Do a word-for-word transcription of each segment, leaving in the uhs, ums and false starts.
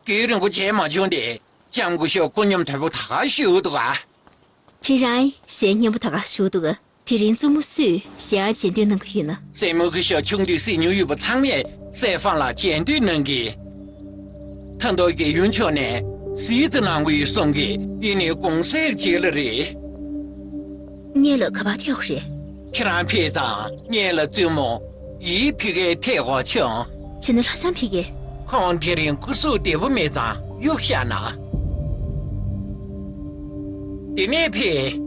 རྒྱུན་རིང་པོ་བྱས་མ་བྱུང་སྟེ། ལྕམ་སྐུ་ཞབས་སྐུ་ཉམས་དོད་པོ་ད་ག་ཞུ་འདུག་ག་ཁྱེད་རང་ཞལ་སྙན་པོ་ད་ག་ཞུ་འདུག་དེ་རིང་བཙུན་མོ་སུས་ཞལ་ཡར་མཇལ་འདོད་གནང་གི་ཡོད་ན། སྲས་མོ་གི་ཞག་ཆུང་དུས་སྲིད་མྱོང་ཡོད་པ་ཚང་མས་སྲས་ཧྥན་ལ་མཇལ་འདོད་གནང་གི། ད་དུང་རྒྱལ་ཡུམ་མཆོག་ནས་གཟིགས་ཏེ་གནང་གི་ཡོད་གསུང་གི། ཡིན་ནའི་གུང་སེང་རྗེས་ལ་རེད། སྔོན་ལ་ག་པར་ཐད་ཡོད་རེད། ཁྱེད་རང་ཕེབས་ཙང་སྔོན་ལ་བཙུན་མོ་ཡི་ཕི་གའི་ཐད་འོག་ཆང་། བྱས་ན་ལྷ་ལྕམ་ཕི་གའི། ཁོང་དེ་རིང་སྐུ་གཟུགས་བདེ་པོ་མེད་ཙང་གཡུག་བཞག་ན། དེ་ནས་ཕེབས།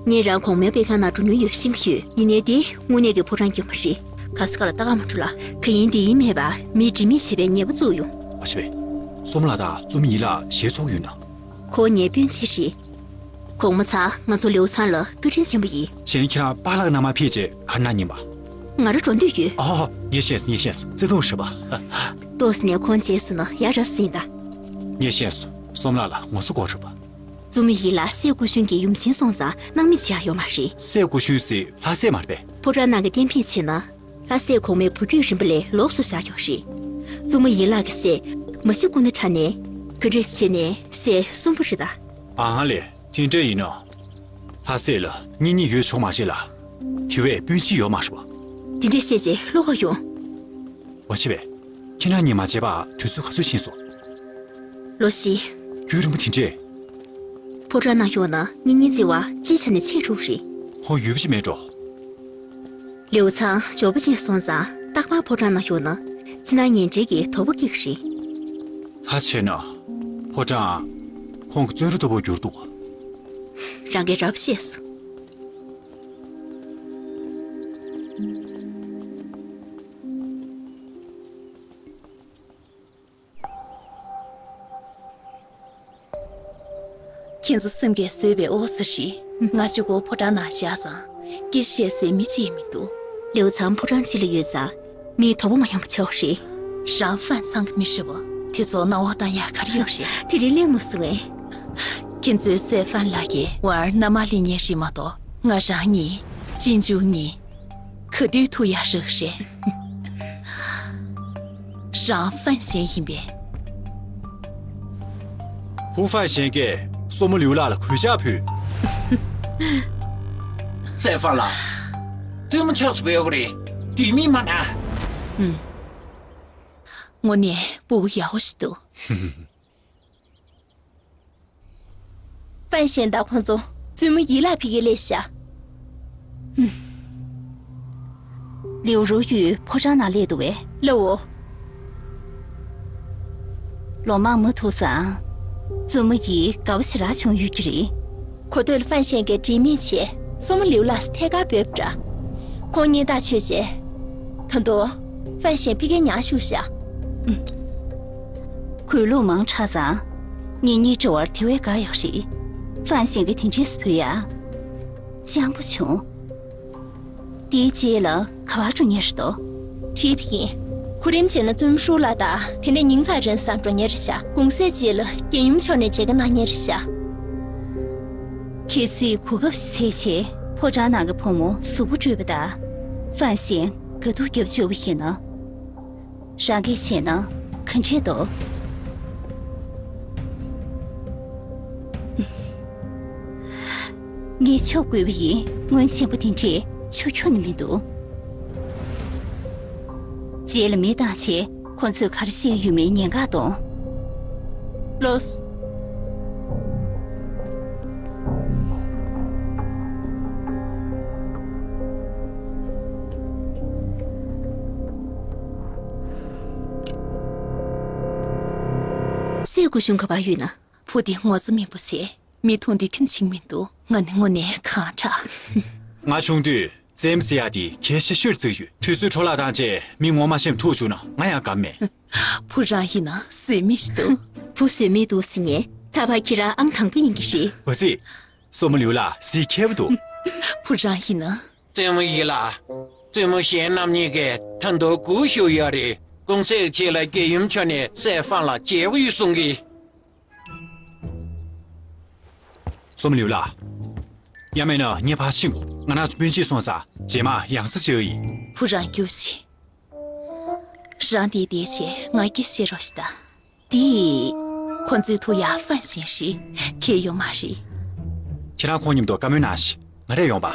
ངས་རང་གོང་མའི་པེ་ཁང་ནང་འགྲོ་མྱོང་ཡོད་ཤེས་ཀྱི་ཡོད། ཡིན་ནའི་དེ་དངོས་གནས་ཀྱི་ཕོ་བྲང་གི་མ་རེད། ག་ས་ག་ལ་ལྟ་ག་མ་འགྲོ་ལ། ག་ཡིན་དེ་ཡིན་མེད་པ་མི་དྲི་མེད་བྱས་པའི་ཉེས་པ་བཙུགས་ཡོང་། ཨ་ཤེ་བས། སོམ་ལགས་དང་བཙུན་མོ་ཡི་ལགས་ཞལ་ཚོགས་ཡོད་ན། ཁོ་ངའི་སྤུན་མཆེད་རེད། གོང་མ་ཚང་ང་ཚོ་ལེའུ་ཚང་ལ་བཀའ་དྲིན་ཆེན་པོ་ཡིན། གཞན་ཁྱེད་རང་པཱ་ལགས་རྣམ་པ་ཕེབས་རྗེས་ག་རེ་གནང་སྙིང་པ། ང་རང་འགྲོ་འདོད་ཡོད། ཨ། ངས་ཤེས་སོང་ངས་ཤེས་སོང་། བརྩེ་དུང་ཧྲིལ་པོ། ཏོག་ཙམ་ནས་ཁོང་མཇལ་སོང་ན་ཡ་རབས་ཟིན་ད། ངས་ཤེས་སོང་། སོམ་ལགས་ལ་ངོ་སོ་དགོས་རེད་པ། བཙུན་མོ་ཡི་ལགས་སྲས་སྐུ་གཞོན་གྱི་ཡུམ་ཆེན་སོང་ཙང་སྣང་མེད་བྱེད་ཡ་ཡོད་མ་རེད། སྲས་སྐུ་གཞོན་ཟེར་ལྷ་སྲས་མ་རེད་པས། ཕོ་བྲང་ནང་གི་གཏན་འབེབས་བྱས་ན། ལྷ་སྲས་གོང་མའི་བུ་རྒྱུད་རིམ་པ་ལས་ལོགས་སུ་བཞག་ཡོད་རེད། བཙུན་མོ་ཡི་ལགས་ཀྱི་སྲས་མ་གཞི་སྐུ་ན་ཕྲ་ནས་ག་འདྲས་བྱས་ནས་སྲས་གསུམ་པོ་རེད་ད། ཨ་ལས། དེ་འདྲ་ཡིན་ན། ལྷ་སྲས་ལ་གཉེན་ཉེ་ཡོད་ཆོག་མ་རེད་ལ། དེ་བས་སྤུན་མཆེད་ཡོད་མ་རེད་པ། དེ་འདྲས་བཤད་རྗེས་བློ་ཁོག་ཡོང་། འོ་ཆེ་བས། ཁྱེད་རང་གཉིས་མ་མཇལ་བར་དུས་ཚོད་ག་ཚོད་ཕྱིན་སོང་། ལོ་བཞི། རྒྱུན་རིང་པོ་དེ་འདྲས། ཕོ་བྲང་ནང་ཡོང་ན་གཉེན་ཉེ་བརྩི་བ་སྤྱིའི་ཆ་ནས་ཆད་འགྲོ་གི་རེད། ཁོང་ཡོད་པ་ཅིག་མེད་འགྲོ། ལེའུ་ཚང་འབྱོར་པ་ཅན་སོང་ཙང་རྟག་པར་ཕོ་བྲང་ནང་ཡོང་ན་ཕྱི་ནང་ཉེ་འབྲེལ་གྱི་དོགས་པ་སྐྱེ་གི་རེད། ད་བྱས་ན། ཕོ་བྲང་། ཁོང་གི་བཙོན་ར་ལྟ་བུར་གྱུར་འདུག་རང་གིས་རབ་ཤེས་སོང་། ཁྱེད་ཚོ་སེམས་ཀྱིས་བཟོས་པའི་འོ་ཟེར་ཞིག་ང་གཅིག་པོ་ཕོ་བྲང་ནང་བཞག་ཙང་། སྐད་བཤད་སའི་མི་གཅིག་མི་འདུག་ལེའུ་ཚང་ཕོ་བྲང་གཅིག་ལ་ཡོད་ཙང་། མིའི་དོགས་པ་མ་ཡོང་བ་བྱེད་དགོས་རེད། རང་ཧྥན་ཚང་གི་མི་ཧྲིལ་པོ་དེ་ཚོ་སྣང་བ་བཏང་ཡག་ག་རེ་ཡོད་རེད། དེ་རིང་གླེང་མ་སོང་ངས། ཁྱེད་ཚོའི་སྲས་ཧྥན་ལགས་ཀྱི་བར་མནའ་མ་ལེན་མཁན་ཞིག་མ་གཏོགས་ང་རང་གཉིས་གཅེན་གཅུང་གཉིས་ག་དུས་ཐུག་ཡག་རག་རེད། རང་ཧྥན་ཞན་ཡིན་པས། བུ་ཧྥན་ཞན་གྱིས་སྲས་མོ་ལིའུ་ལགས་ལ་གུས་ཕྱག་ཕུལ། སྲས་ཧྥན་ལགས། བཙུན་མོ་ཕྱོགས་སུ་འབོད་དགོས་རེད། དུས་མིན་མ་གནང་། ཨུམ། དངོས་གནས་སྤུ་གུ་ཡག་པོ་ཞིག་འདུག་ཧྥན་ཞན་དང་ཁོང་ཚོ་བཙུན་མོ་ཡི་ལགས་ཕ་གིར་སླེབས་ཤག་ལིའུ་རུའུ་ཡུས་ཕོ་བྲང་ནང་སླེབས་འདུག་པས། ལའོ། ལོ་མང་མ་ཐུག་ཙང་། བཙུན་མོ་ཡིས་དགའ་པོ་ཞེ་དྲག་བྱུང་ཡོད་ཀྱི་རེད། གོ་ཐོས་ལ་ཧྥན་ཞན་གྱིས་དྲི་མེད་བྱས་སྲས་མོ་ལིའུ་ལགས་ཐད་ཀར་འབོད་པ་འདྲ། ཁོང་གཉིས་ཐག་ཆོད་རྗེས། ད་དུང་ཧྥན་ཞན་ཕ་གིར་ཉག་ཞུགས་ཤག་གུས་ལུགས་མང་དྲགས་ཙང་། ངེད་གཉིས་འབྲེལ་བར་དེ་བས་དགའ་ཡོད་རེད། ཧྥན་ཞན་གྱིས་དེ་འདྲས་སུ་བུད་ཡ། སྤྱང་པོ་བྱུང་། དེའི་རྗེས་ལ་ག་པར་འགྲོ་མཁན་རེད་དོ། དྲིས་པ་ཡིན། ཁོ་རིམ་བྱས་ན་བཙུན་མོ་ཧྲུའུ་ལགས་དང་དེ་འདྲས་ཉིན་མཚན་རན་སར་འགྲོ་མཁན་རེད་ཤག་གུང་སེང་རྗེས་ལ་རྒྱལ་ཡུམ་མཆོག་ནས་མཇལ་ཁ་གནང་མཁན་རེད་ཤག་གལ་སྲིད་གོ་སྐབས་ཤིག་འཚོལ་བྱས་ཕོ་བྲང་ནང་གི་བུ་མོ་གཟུགས་པོ་བཀྲུས་པ་དང་། ཧྥན་ཞན་དགའ་སྡུག་རྒྱབ་བཅུག་པ་ཡིན་ན། རང་གིས་བྱས་ན་ག་འདྲས་འདུག་ངས་ཆོབ་དགོས་པ་ཡིན། སྔོན་ཆེན་པོ་དེ་འདྲས་ཆོ་ཁྱོ་ནི་མི་འདུག་རྗེས་ལ་མི་བཏང་བྱས་ཁོ་ཚོས་ག་རེ་བཤད་ཡོད་མེད་ཉེན་ཁ་གཏོང་། ལོས། སྲས་སྐུ་གཞོན་ག་པར་ཡོད་ན། བུ་དེ་ངོ་ཚ་མེད་པོ་བྱས། མི་མཐོང་དུས་ཁྱིམ་ཕྱིན་མི་འདུག་ང་ནི་དངོས་གནས་གང་དྲག་ང་ཆུང་དུས་རྩེད་མོ་རྩེ་ཡག་དེ་གལ་ཆེ་ཤོས་བརྩི་ཡོད། དུས་ཚོད་འཕྲོ་བརླག་བཏང་རྗེས་མི་ངོ་མ་ཤེས་ཐུག་བཅུག་ན་ང་ཡང་དགའ་མེད། བུ་རང་ཡིན་ན་བཟོད་མེད་ཞིག་འདུག་བུ་བཟོད་མེད་འདུག་ཟེར་ནས་ད་བར་ཁྱེད་རང་ཨང་དང་པོ་ཡིན་གྱི་རེད། འོ་ཙི། སྲས་མོ་ལིའུ་ལགས་གཟི་མཁས་པོ་འདུག་བུ་རང་ཡིན་ན། བཙུན་མོ་ཡི་ལགས། བཙུན་མོ་གཞན་རྣམ་གཉིས་ཀས་ད་དུང་སྒུག་བཞུགས་ཡོད་རེད། གུང་སེང་རྗེས་ལ་རྒྱལ་ཡུམ་མཆོག་ནས་སྲས་ཧྥན་ལགས་མཇལ་དགོས་ཡོད་གསུང་གི། སྲས་མོ་ལིའུ་ལགས། ཡང་མིན་ན་ངས་ཕར་ཕྱིན་གོ། ང་རང་ཚོ་སྤུན་མཆེད་སོང་ཙང་རྗེས་མ་ཡང་སེ་བྱེད་ཡིན། བུ་རང་རྒྱུགས་ཤིག་རང་དེའི་བདེ་ཆེ་ང་སྐད་བཤད་རོགས་ཞིག་ད། དེ། ཁོ་ཚོའི་ཐུགས་ཡག་ཧྥན་ཞིང་ཧྲི་ཁེ་ཡོད་མ་རེད། ཁྱེད་རང་ཁོང་མཉམ་དུ་བཀའ་མོལ་གནང་ཞིག་ང་རེ་ཡོང་པ།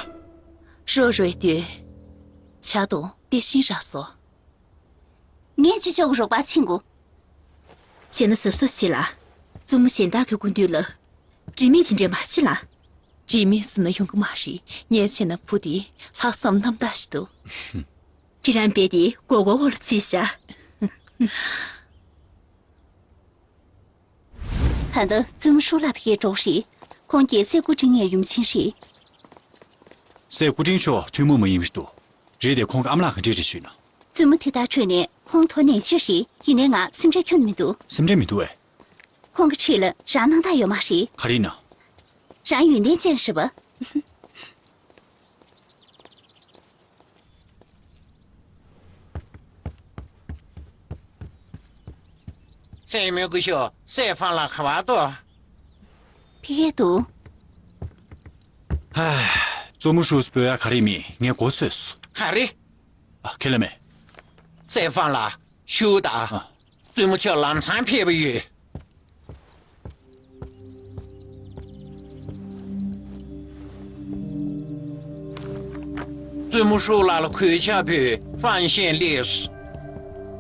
རོ་རོའི་དུས། ཆ་དང་དེ་ཤིང་ར་སོ། ངས་ཅི་ཆོག་རོགས་པ་ཕྱིན་གོ། བྱས་ན་གཟབ་གཟབ་བྱེད་ལ། བཙུན་མོ་གཞན་དག་གི་སྐུ་མདུན་ལ། དྲི་མེད་དེ་འདྲས་མ་བྱེད་ལ། དྲི་མེད་ཟེར་ན་ཡོང་གི་མ་རེད། ངས་བྱས་ན་བུ་དེ་ལྷག་བསམ་རྣམ་དག་ཞིག་འདུག་ཁྱེད་རང་རྦད་དེ་མགོ་སྐོར་འོག་ལ་ཚུད་ཤག་ད་ལྟ་བཙུན་མོ་ཧྲུའུ་ལགས་ཕ་གིར་འགྲོ་རེད། ཁོང་གི་སྲས་སྐུ་ཕྲེང་ངའི་ཡུམ་ཆེན་རེད། སྲས་སྐུ་ཕྲེང་མཆོག་ཐུན་མོང་མ་ཡིན་པ་ཞིག་འདུག་རེད་དེ་ཁོང་གི་ཨ་མ་ལགས་ག་འདྲས་རེད་ཞུས་ན། བཙུན་མོ་དེ་དག་ཁྲོད་ནས་ཁོང་དོ་ནན་ཤོས་རེད། ཡིན་ནའི་ང་སེམས་ཁྲལ་ཁྱོན་མི་འདུག་སེམས་ཁྲལ་མི་འདུག་ཨེ། ཁོང་གི་འཁྲིས་ལ་རང་སྣང་དག་ཡོད་མ་རེད། ག་རེ་ཡིན་ན། རང་ཡོན་ཏན་ཅན་རེད་པ། སྲས་མོ་སྐུ་ཞབས་སྲས་ཧྥང་ལགས་ག་པར་འདུག་ཕ་གིར་འདུག་ཧ། བཙུན་མོ་ཧྲུའུ་སྤོ་ཡ་ག་རེ་མིན་ངས་མགོ་ཚོས་སོང་། ག་རེ། ཨ་ཁས་ལེན་མེད། སྲས་ཧྥང་ལགས་ཞུ་དང་། ཨ། བཙུན་མོ་མཆོག་ལམ་སང་ཕེབས་པ་ཡོད། བཙུན་མོ་ཧྲུའུ་ལགས་ལ་གུས་ཕྱག་ཕུལ། ཧྥང་ཞན་སླེབས་སོང་།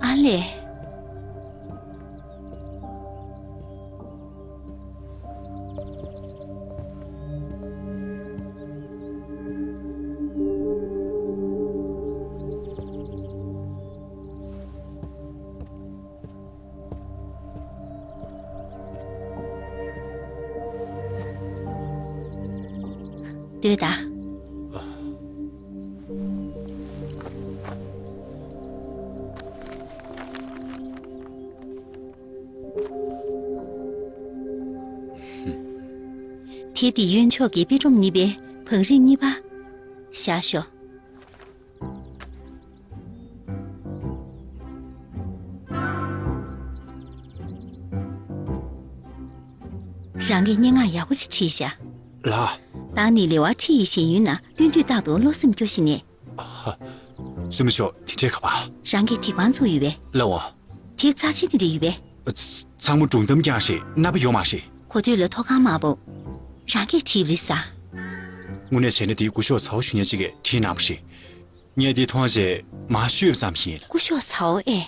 ཨ་ལས། ལྟོས་དང་། དེབ་འདི་གཡོན་ཕྱོགས་ཀྱི་དཔེ་སྒྲོམ་གཉིས་པའི་བང་རིམ་གཉིས་པ། བཞག་ཤོག་རང་གིས་སྙན་ངག་ཡག་པོ་ཞིག་བྲིས་ཤག་ལགས། ད་ནི་ལེ་དབར་ཁྲིད་ཡིག་ཤེས་ཡོན་ན་བསྟུན་དུས་རྟག་ཏུ་བློ་སེམས་སྐྱོ་ཞིག་ནས། ཧ། བཙུན་མོ་མཆོག་དེ་འདྲའི་ཁ་པར། རང་གིས་དེ་གང་ཚོགས་ཡོད་པས། ལགས་འོང་། དེ་རྩ་ཆེན་དེ་འདྲ་ཡོད་པས། ཚ་ཚང་མ་སྒྲུང་གཏམ་རྐྱང་རེད། རྣམ་པ་ཡོད་མ་རེད། གོ་ཐོས་ལ་ཐོག་ཁང་མ་བབས། རང་གིས་བྲིས་པ་རེད་ས། དངོས་གནས་བྱས་ན་དེའི་སྐུ་ཞབས་ཚ་བོ་ཞུ་མཁན་ཅིག་གིས་བྲིས་གནང་བ་རེད། ངས་འདི་མཐོང་རྗེས་མར་བཤུས་པ་ཙམ་ཡིན། སྐུ་ཞབས་ཚ་བོ་ཨེ།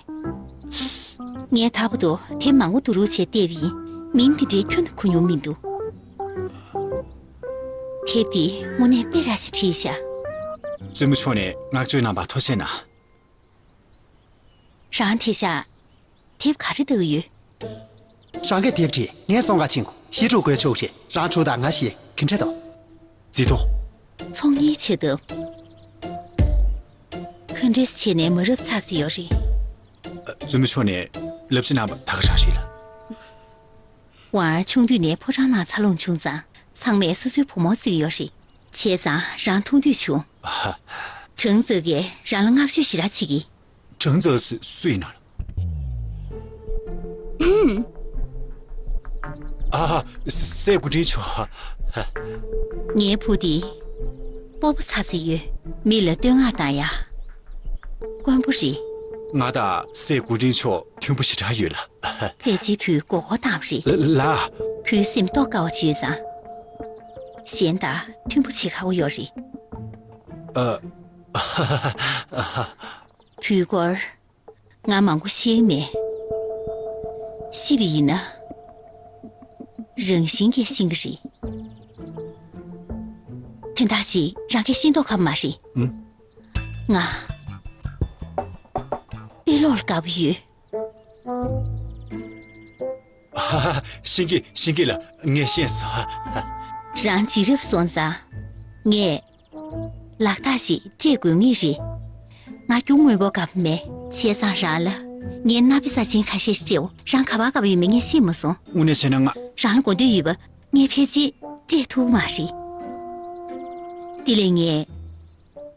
ངས་ད་བར་དུ་དེབ་མང་པོ་བསྡུ་རུབ་བྱས་བལྟས་པ་ཡིན། མིང་དེ་འདྲའི་ཁྱོན་ནས་གོ་མྱོང་མི་འདུག་དེབ་འདི་དངོས་གནས་དཔེ་ར་ཞིག་བྲིས་ཤག་བཙུན་མོ་མཆོག་ནས་བསྔགས་བརྗོད་གནང་བར་ཐུགས་རྗེ་གནང་། རང་དེ་ཤག་དེབ་ག་རེ་ལྟ་གི་ཡོད། རང་གིས་དེབ་བྲིས་ངས་བཙོང་ག་ཕྱིན་གོ། ཞི་ཀྲུའུ་དགོས་ཆོག་རེད། རང་ཕྲུག་དང་ང་ཞེས་ག་འདྲ་འདུག་རྫི་ཏོ། ཚོང་གཉེར་བྱེད་སྟབས། ག་འདྲས་བྱས་ནས་མ་རབས་ཚར་ཟིན་ཡོད་རེད། བཙུན་མོ་མཆོག་ནས་ལབ་ཅི་གནང་བ་ད་ག་རང་རེད་ལ། ཝང་ཆུང་དུས་ནས་ཕོ་བྲང་ནང་འཚར་ལོངས་བྱུང་ཙང་ཚང་མས་སོ་སོའི་བུ་མོ་བརྩི་གི་ཡོད་རེད། བྱས་ཙང་རང་མཐོང་འདོད་བྱུང་། ཧ། ཁྲང་ཙེ་གིས་རང་ལ་བསྔགས་བརྗོད་ཞེ་དྲག་བྱེད་ཀྱི། ཁྲང་ཙེ་སུ་ཡིན་ནམ། ཨ། སྲས་སྐུ་ཕྲེང་མཆོག་ངའི་བུ་འདི་སྤོབས་པ་ཚ་ཚ་ཡོད། མི་ལ་བསྟོད་བསྔགས་བཏང་ཡ། དཀོན་པོ་རེད། ང་དང་སྲས་སྐུ་ཕྲེང་མཆོག་མཐུན་པོ་ཞེ་དྲག་ཡོད་ལ། ཕལ་ཆེར་བུས་མགོ་སྐོར་བཏང་བ་རེད། ལ། ལགས། བུའི་སེམས་རྟོགས་དཀའ་བ་ཅིག་ཡོད་ཙང་། གཞན་དང་མཐུན་པོ་བྱེད་ཁག་པོ་ཡོད་རེད། ཨ། བུའི་སྐོར་ང་མང་པོ་ཤེས་ཀྱི་མེད། ཤེས་པ་ཡིན་ན་རང་བཞིན་གྱིས་ཤེས་ཀྱི་རེད། དོན་དག་ཅིག་རང་གིས་ཤེས་མདོག་ཁ་པོ་མ་རེད། ཨུམ། ང་དཔེ་ཀློག་ལ་དགའ་པོ་ཡོད། ཧ་ཧ། ཤེས་ཀྱི་ཤེས་ཀྱི་ལ་ངས་ཤེས་སོང་། རང་རྗེས་རབས་སོང་ཙང་ངས་ལག་རྟགས་ཤིག་སྤྲད་དགོས་ངེས་རེད། ང་རྒྱུ་དངོས་པོ་དགའ་པོ་མེད། བྱས་ཙང་རང་ལ་ངས་གནའ་དཔེ་རྩ་ཆེན་ཁ་ཤས་ཤིག་སྤྲད་འོ། རང་ག་པར་དགའ་པོ་ཡོད་མེད་ངས་ཤེས་མ་སོང་། དངོས་གནས་བྱས་ན་ང་། རང་ལ་དགོས་འདོད་ཡོད་པ་ངས་ཕལ་ཆེར་སྤྲད་ཐུབ་མ་རེད། དེ་ལས་ངས་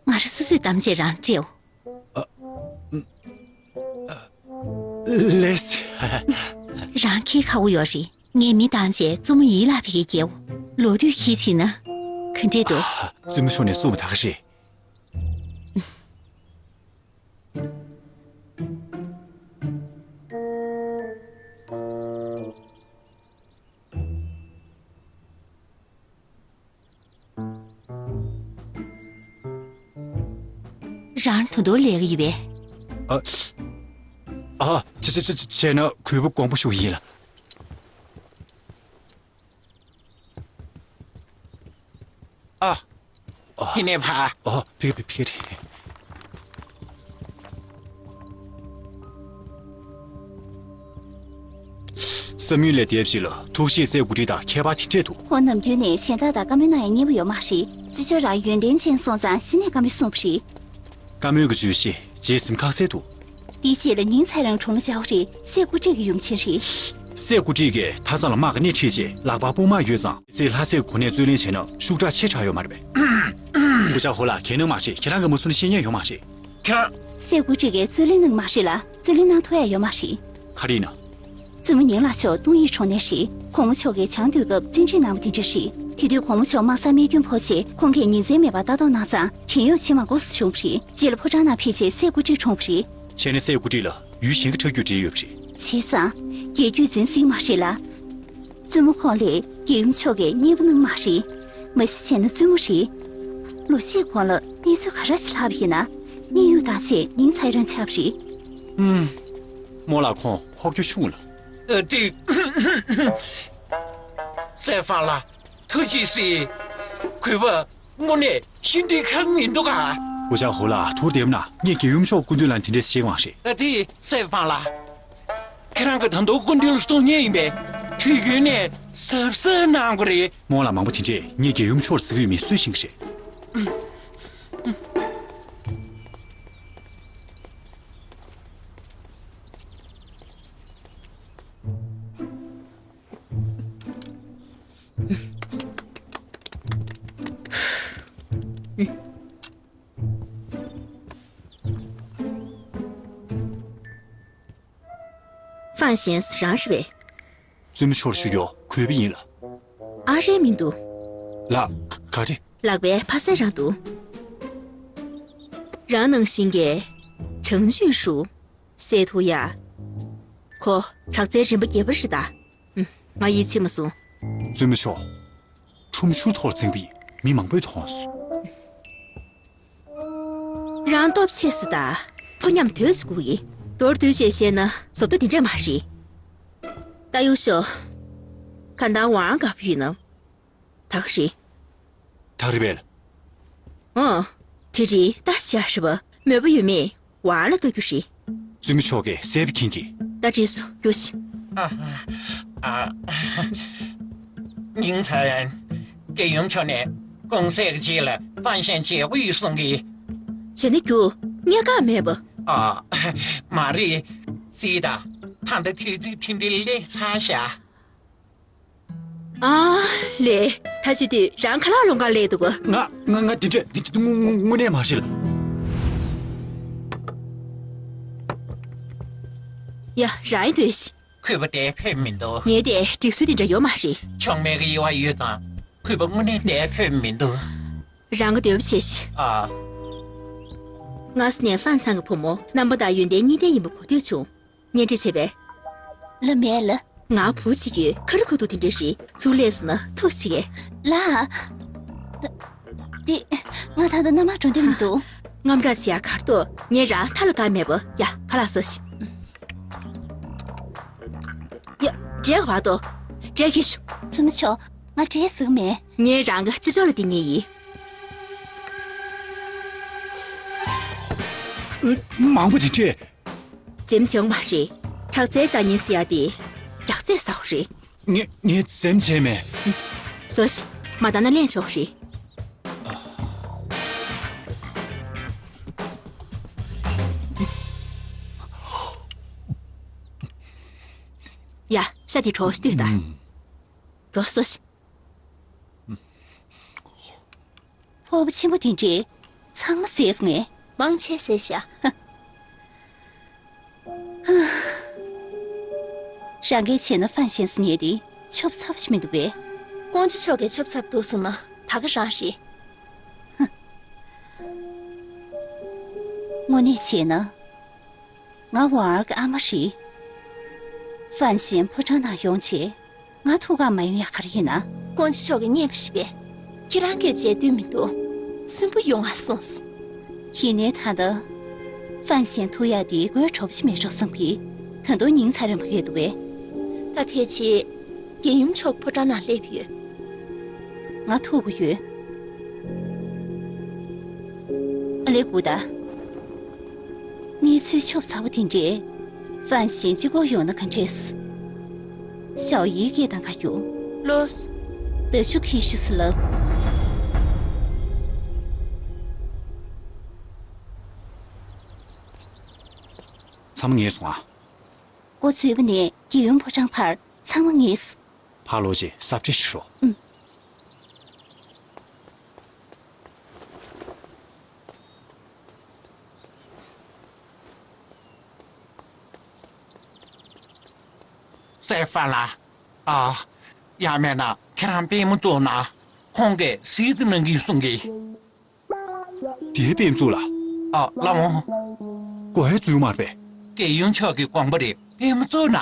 ང་རང་སོ་སོས་གཏམ་བྱས་རང་སྤྲད་འོ། ཨ། ལེས། རང་ཁྱི་ཁ་བོ་ཡོད་རེད། ངས་མི་བཏང་བྱས་བཙུན་མོ་ཡིད་ལ་ཕི་གེ་སྐྱེའོ། ལོ་དུས་ཁྱི་ཕྱིན་ན། ག་འདྲས་འདུག། ཨ། བཙུན་མོ་མཆོག་ནས་གསུངས་པ་ད་ག་རེད། རང་ད་དུང་ལས་ཀ་ཡོད་པས། ཨ། ཨ། བྱས་བྱས་བྱས་བྱས་ན་གུས་པ་དགོངས་པ་ཞུ་ཡིན་ལ། ཨ། ཨ། དེ་ནས་ཕ། ཨ། ཕི་ཕི་ཕི་ཕི། བསམ་ཡུལ་ལས་འདས་པ་ཞིག་ལ་ཐུགས་བཞེད་སྲས་སྐུ་བགྲེས་དང་ཁྱད་པར་དེ་འདྲས་འདུག། ཁོང་ནམ་རྒྱུན་ནས་གཞན་དག་དང་བཀའ་མོལ་གནང་ཡ་མཉེས་པོ་ཡོད་མ་རེད། སྤྱི་ཆོག་རང་ཡོན་ཏན་ཅན་སོང་ཙང་གཞི་ནས་བཀའ་མོལ་གསུངས་པ་རེད། བཀའ་མོལ་གྱི་བརྗོད་གཞི་བརྗེད་ཟིན་ཁ་གསལ་འདུག། དེའི་རྗེས་ལ་ཉིང་ཚའེ་རང་གྲོང་ལ་བཅར་བ་རེད། སྲས་སྐུ་བགྲེས་ཀྱི་ཡུམ་ཆེན་རེད། སྲས་སྐུ་བགྲེས་ཀྱིས་ཐ་ཚང་ལ་དམག་གི་སྣེ་ཁྲིད་རྗེས་ལག་པར་དཔུང་དམག་ཡོད་ཙང་། སྲས་ལྷ་སྲས་ཀྱི་གོ་གནས་རྩོད་ལེན་བྱས་ན་ཤུགས་དྲག་ཆེ་དྲགས་ཡོད་མ་རེད་པས། སྐུ་བཅར་ཧོ་ལགས་གལ་གནང་མ་རེད། ཁྱེད་རང་གིས་མ་གསུངས་ན་ཤེས་མཁན་ཡོད་མ་རེད། ཁྱེད་རང་། སྲས་སྐུ་བགྲེས་ཀྱིས་རྩོད་ལེན་གནང་མ་རེད་ལ། རྩོད་ལེན་གནང་ཐུབ་ཡ་ཡོད་མ་རེད། ག་རེ་ཡིན་ན། བཙུན་མོ་ཉིང་ལགས་མཆོག་ཏུང་ཡི་གྲོང་ནས་རེད། གོང་མ་མཆོག་གིས་བྱང་སྡོད་སྐབས་བཙན་ཁྲིད་གནང་བ་དེ་འདྲ་རེད། དེ་དུས་གོང་མ་མཆོག་དམག་སར་རྨས་སྐྱོན་ཕོག་རྗེས་ཁོང་གིས་ཉིན་མཚན་མེད་པར་ལྟ་རྟོག་གནང་ཙང་བྲན་གཡོག་བྱེད་མ་དགོས་སུ་བྱུང་བ་རེད། རྗེས་ལ་ཕོ་བྲང་ནང་ཕེབས་རྗེས་སྲས་སྐུ་བགྲེས་གྲོངས་པ་རེད། བྱས་ན་སྲས་སྐུ་བགྲེས་ལ་ཡུལ་གཞན་གྱི་ཁྲག་རྒྱུད་འདྲེས་ཡོད་པ་རེད། བྱས་ཙང་། རྒྱལ་རྒྱུད་འཛིན་སྲིད་མ་རེད་ལ། བཙུན་མོ་ཁོང་ལ་རྒྱལ་ཡུམ་མཆོག་གིས་མཉེས་པོ་གནང་མ་རེད། མ་གཞི་བྱས་ན་བཙུན་མོ་རེད། ལོ་ཤས་གོང་ལ་གནས་ཚུལ་ག་འདྲ་ཞིག་ལྷག་པ་ཡིན་ན། གནས་ཡུལ་དང་བཅས་ཉིང་ཚའེ་རང་ཆགས་པ་རེད། ཨུམ། རྨོ་ལགས་ཁོང་ཁོག་རྒྱ་ཆུང་ལ། ཨ། དེ། སྲས་ཧྥང་ལགས། ཐུགས་རྗེ་གཟིགས། གུས་པ་དངོས་གནས་ཤིན་ཏུ་ཁག་མི་འདུག་ག། སྐུ་བཅར་ཧོ་ལགས་ཐུགས་བདེ་པོ་གནང་། ངས་རྒྱལ་ཡུམ་མཆོག་སྐུ་མདུན་ལ་དེ་འདྲས་བཤད་དགོས་རེད། ཨ། དེ་སྲས་ཧྥང་ལགས། ཁྱེད་རང་གིས་ད་དུང་སྐུ་མདུན་ལ་གསུང་མཁན་ཡིན་པས་དུས་རྒྱུན་ནས་གཟབ་གཟབ་གནང་དགོས་རེད། རྨོ་ལགས་མང་པོ་དེ་འདྲས་ངས་རྒྱལ་ཡུམ་མཆོག་ལ་ཟེར་གྱི་ཡོད་མེད་སུས་ཤེས་ཀྱི་རེད། ཧྥང་ཞན་སི་རང་རེད་པས། བཙུན་མོ་མཆོག་ལ་ཞུ་རྒྱུ་གུས་པ་ཡིན་ལ། ཨ། རེད་མི་འདུག། ལགས། ག་རེ། ལག་པའི་ཕ་སེ་རང་འདུག། རང་ནང་བཞིན་གྱི་ཁྲང་ཅུན་ཧྲུའུ། སྲས་ཐུ་ཡ། ཁོ་དྲག་རྩལ་རིམ་པ་བརྒྱད་པ་རེད་ད། ཧུམ། ང་ཡིད་ཆེས་མ་སོང་། བཙུན་མོ་མཆོག། ཁྲུམ་ཤུར་ཐོག་ལ་འཛིང་པ་ཡིན། མི་མང་པོས་མཐོང་སོང་། རང་སྟོབས་ཆེ་ས་ད། ཕོ་ཉམས་དོད་ཅིག་དགོས་ཀྱི། མདོར་བསྡུས་བྱས་བཤད་ན་བཟོ་ལྟ་འདི་འདྲས་མ་རེད། ད་ཡུ་ཤོ། ག་ད་ཝང་དགའ་པོ་ཡིན་ནམ། ད་ག་རེད། ད་རེད་པས། ཨང་། དེ་རིང་ད་བྱས་རེད་པ། མོས་པ་ཡོད་མེད་ཝང་ལ་ལྟ་རྒྱུ་རེད། བཙུན་མོ་མཆོག་གིས་གསལ་པོ་མཁྱེན་གྱི། ད་བྲིས་སོ་རྒྱུགས་ཤིག། ཨ། ཨ། ཉིང་ཚ་ཡན། རྒྱལ་ཡུམ་མཆོག་ནས་གུང་སེང་གི་རྗེས་ལ་ཧྥང་ཞན་མཇལ་དགོས་ཡོད་གསུང་གི། བྱས་ན་རྒྱུགས། སྙད་ཁག་མེད་པ། ཨ། མ་རེད། རྩིས་དང་ཕ་མཐའ་ཐེ་ཚིག་ཐེ་འབྲེལ་ལས་ཚར་བཞག། ཨ་ལེ། ད་བྱེད་དུས་རང་ཁ་ལག་ལོང་ག་ལས་འདུག་ག། ང་ང་ང་དེ་འདྲས་དེ་དེ་དངོས་དངོས་དངོས་གནས་མ་རེད་ལ། ཡ། རང་ཡིན་འདོད་ཤི། གུས་པ་དེ་ཕེབས་མི་འདུག། ངའི་དེ་སྒྲིག་སྲོལ་དེ་འདྲ་ཡོད་མ་རེད། ཆུང་མའི་གི་དབྱེ་བ་ཡོད་ཙང་གུས་པ་དངོས་གནས་དེ་ཕེབས་མི་འདུག། རང་གི་འདོད་པ་བྱེད་ཤི། ཨ། སྔ་ས་ནས་ཧྥན་ཚང་གི་བུ་མོ་རྣམ་པ་དང་ཡོན་ཏན་གཉིས་ལྡན་ཡིན་པ་གོ་ཐོས་བྱུང་། གཉེན་སྒྲིག་བྱས་པས། ལ་མེད་ལ། ང་བུ་གཅིག་ཡོད། ཁ་རི་ཁ་ཐུག་དེ་འདྲ་རེད། ཚུར་སླེབས་སོང་ན་ཐུག་བྱེད་ཀྱི། ལ། ད། དེ། ང་ད་ལྟ་མནའ་མར་འགྲོ་འདོད་མི་འདུག། དངངས་སྐྲག་བྱེད་ཡ་ག་རེ་འདུག། ངས་རང་ཐ་ལ་བཀག་མེད་པ། ཡ། ཁ་ལག་ཟ་ཤིག། ཡ། འབྲས་བར་དོ། འབྲས་ཁྱེར་ཤོག། བཙུན་མོ་མཆོག། ང་འབྲས་ཟ་གི་མེད། ངས་རང་གི་སྤྱི་ཚོགས་ལ་བསྟན་ངེས་ཡིན། མང་པོ་དེ་འདྲས། འཛེམ་བྱེད་མ་རེད། དྲག་རྩལ་སྦྱང་ཉིན་ཟེར་ཡ་དེ་རྒྱག་རྩེད་ཟ་བ་རེད། ངས་ངས་འཛེམ་བྱས་མེད། ཟོ་ཞིག། མ་བཏང་ན་ལན་ཆོག་རེད། ཡ། ཤ་དེ་གྲོགས་ཤིག་ལྟོས་དང་། མགྱོགས་ཟོ་ཞིག། ཕོར་པ་ཆེན་པོ་དེ་འདྲས་ཚང་མ་ཟས་སོང་ངས། མང་ཆེ་ཟས་ཤག། རང་གིས་བྱས་ན་ཧྥན་ཞན་སི་ཉལ་དེ་ཆོབ་ཚབ་ཞིག་མི་འདུག་པས། ཀོང་ཇོ་མཆོག་གིས་ཆོབ་ཚབ་འདུག་གསུངས་ན། ད་ག་རང་རེད། ཧུ། དངོས་གནས་བྱས་ན། ང་ཝང་ཨར་གྱི་ཨ་མ་རེད། ཧྥན་ཞན་ཕོ་བྲང་ནང་ཡོང་བྱས། ང་ཐུག་ག་མ་ཡོང་ཡ་ག་རེ་ཡིན་ན། ཀོང་ཇོ་མཆོག་གིས་རྙེད་པ་རེད་པས། ཁྱེད་རང་གིས་མཇལ་འདོད་མི་འདུག་སུན་པོ་ཡོང་ང་གསུངས་སོང་། ཡིན་ནའི་ད་ལྟ། ཧྥན་ཞན་ཐུག་ཡ་དེ་དགོད་བྲོ་པོ་ཞིག་མེད་འགྲོ་བསམ་གི། ད་དུང་ཉིན་ཚ་རན་པོ་ཡོད་འདུག་པས། ད་ཕལ་ཆེར། རྒྱལ་ཡུམ་མཆོག་ཕོ་བྲང་ནང་སླེབས་ཡོད། ང་ཐུག་གི་ཡོད། ཨ་ལེ་གུ་ད། གནས་ཚུལ་ཤུབས་ཚ་བོ་དེ་འདྲས། ཧྥན་ཞན་གཅིག་པོ་ཡོང་ན་ག་འདྲས། ཞའོ་ཡི་སྐད་དང་ཁ་རྒྱུག་ལོས། ད་ཤུ་ཁི་ཤུ་སི་ལབ། ཚང་མ་ངེས་སོང་ཨ། འགོ་བཙུགས་པ་ནས་རྒྱལ་ཡུམ་ཕོ་བྲང་བར་ཚང་མ་ངེས། ཕར་ལོག་རྗེས་གཟབ་ཁྲིད་ཞུ་རོགས། ཨུམ། སེ་ཧྥ་ལ། ཨ། ཡང་མེད་ན་ཁྱེད་རང་པུས་མོ་བཙུགས་ན། ཁོང་གིས་གཟིགས་གནང་གི་གསུང་གི། དེའི་པུས་མོ་བཙུགས་ལ། ཨ། ལགས་འོང་། གོ་ཧེ་བཙུགས་མར་པས། རྒྱལ་ཡུམ་མཆོག་གི་དགོངས་པ་རེད། པུས་མོ་བཙུགས་ན།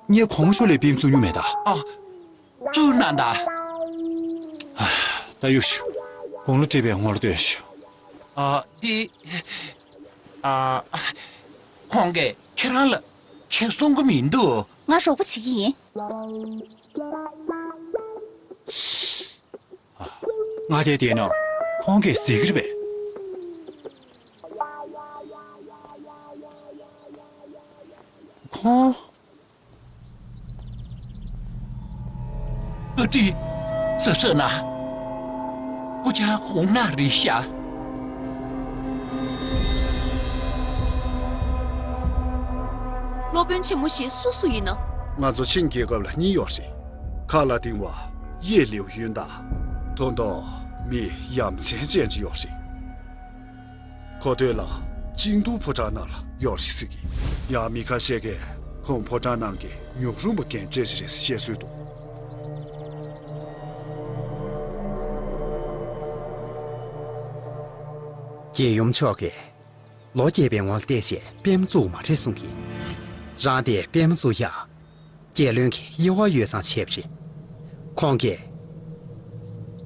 ངས་གོང་མ་མཆོག་ལ་པུས་མོ་བཙུགས་མྱོང་མེད་ད། ཨ། བཙུགས་ན་ད། ད་གཡུག་ཞུ། དགུང་ལོ་བགྲེས་པའི་ངོ་ལ་སྟོན་ཞུ། ཨ། འདི། ཨ། ཁོང་གིས་ཁྱེད་རང་ལ་ཁྱེད་གསུང་གི་མི་འདུག་ང་རོགས་པ་བྱེད་ཀྱི་ཡིན། ང་དེ་བལྟས་ན་ཁོང་གིས་ཟེར་གི་རེད་པས། ཁོང་། ཨ་ཙི། སོ་སོ་ན། སྐུ་བཅར་ཧུང་ལགས་རེད་ཤག་སློབ་དཔོན་ཆེན་མོ་ཞིག་སུ་སུ་ཡིན་ནམ། ང་ཚོ་ཆིང་རྒྱལ་ཁབ་ལ་གཉིས་ཡོད་རེད། ཁ་ལ་ཏིང་བ་ཡེ་ལིའུ་ཡུན་དང་། ཐོ་ཐོ་མི་ཡ་མཚན་ཅན་ཅིག་ཡོད་རེད། གོ་ཐོས་ལ་ཅིང་ཏུའུ་ཕོ་བྲང་ནང་ལ་ཡོད་རེད་ཟེར་གི། ཡང་མི་ཁ་ཤས་ཀྱིས་ཁོང་ཕོ་བྲང་ནང་གི་ཉུག་རུམ་པ་རྒན་གྲས་ཤིག་རེད་ཟེར་བཤད་སྲོལ་འདུག་རྒྱལ་ཡུམ་མཆོག་གིས་ལོ་རྒས་པའི་ངོ་ལ་བལྟས་བྱས་པུས་མོ་བཙུགས་མ་རེད་གསུང་གི། རང་དེ་པུས་མོ་བཙུགས་ཡ། རྒྱལ་བློན་གྱི་དབྱེ་བ་ཡོད་ཙང་བྱས་པ་རེད། ཁོང་གིས།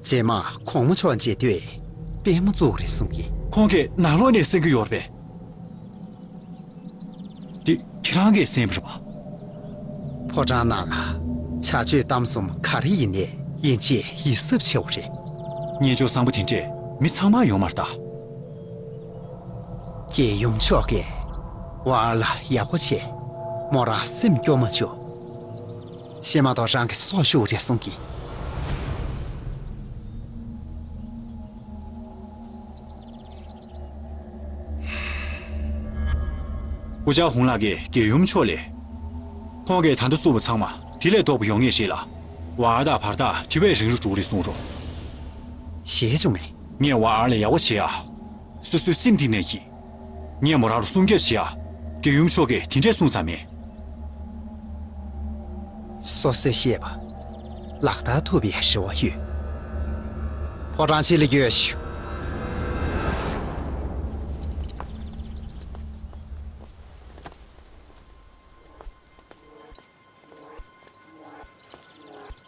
རྗེས་མ་གོང་མ་མཆོག་མཇལ་དུས་པུས་མོ་བཙུགས་རེད་གསུང་གི། ཁོང་གིས་ནང་ལོགས་ནས་གསན་གྱི་ཡོད་རེད་པས། འདི་ཁྱེད་རང་གིས་གསན་པ་རེད་པ། ཕོ་བྲང་ནང་ལ་བྱ་སྤྱོད་གཏམ་གསུམ་ག་རེ་ཡིན་ནའི་ཡིན་གཅིག་ཡིད་གཟབ་ཆེ་བ་རེད། སྙན་ཅོག་བཟང་པོ་དེ་འདྲས་མི་ཚང་མར་ཡོང་མ་རེད་ད། རྒྱལ་ཡུམ་མཆོག་གིས་ཝང་ཨར་ལ་ཡག་པོ་བྱས། མོ་རང་སེམས་སྐྱོ་མ་བཅུག་བཤད་མ་གཏོགས་རང་གི་སྲོག་ཤོར་རེད་གསུང་གི། སྐུ་བཅར་ཧུང་ལགས་ཀྱིས་རྒྱལ་ཡུམ་མཆོག་ལ། ཁོང་གིས་ད་ལྟ་བཙུགས་པ་ཚང་མ་དེ་ལས་ལྡོག་པ་ཡོང་ངེས་ཤིག་ལ། ཝང་ཨར་དང་བར་ཐག་དེ་བས་རིང་རུ་འགྲོ་གི་རེད་གསུང་རོགས། ཞེད་བྱུང་ངས། ངས་ཝང་ཨར་ལ་ཡག་པོ་བྱེད་ཨ། སོ་སོའི་སེམས་གཏིང་ནས་ཡིན། ངས་མོ་རང་ལ་སྲུང་སྐྱོབ་བྱེད་ཨ། རྒྱལ་ཡུམ་མཆོག་གིས་དེ་འདྲས་གསུངས་ཙང་མིན། སོ་སོས་བཤད་པ་ལག་བསྟར་ཐུབ་པའི་རེ་བ་ཡོད། ཕོ་བྲང་ཕྱི་ལ་བསྐྱོད་ཤོག་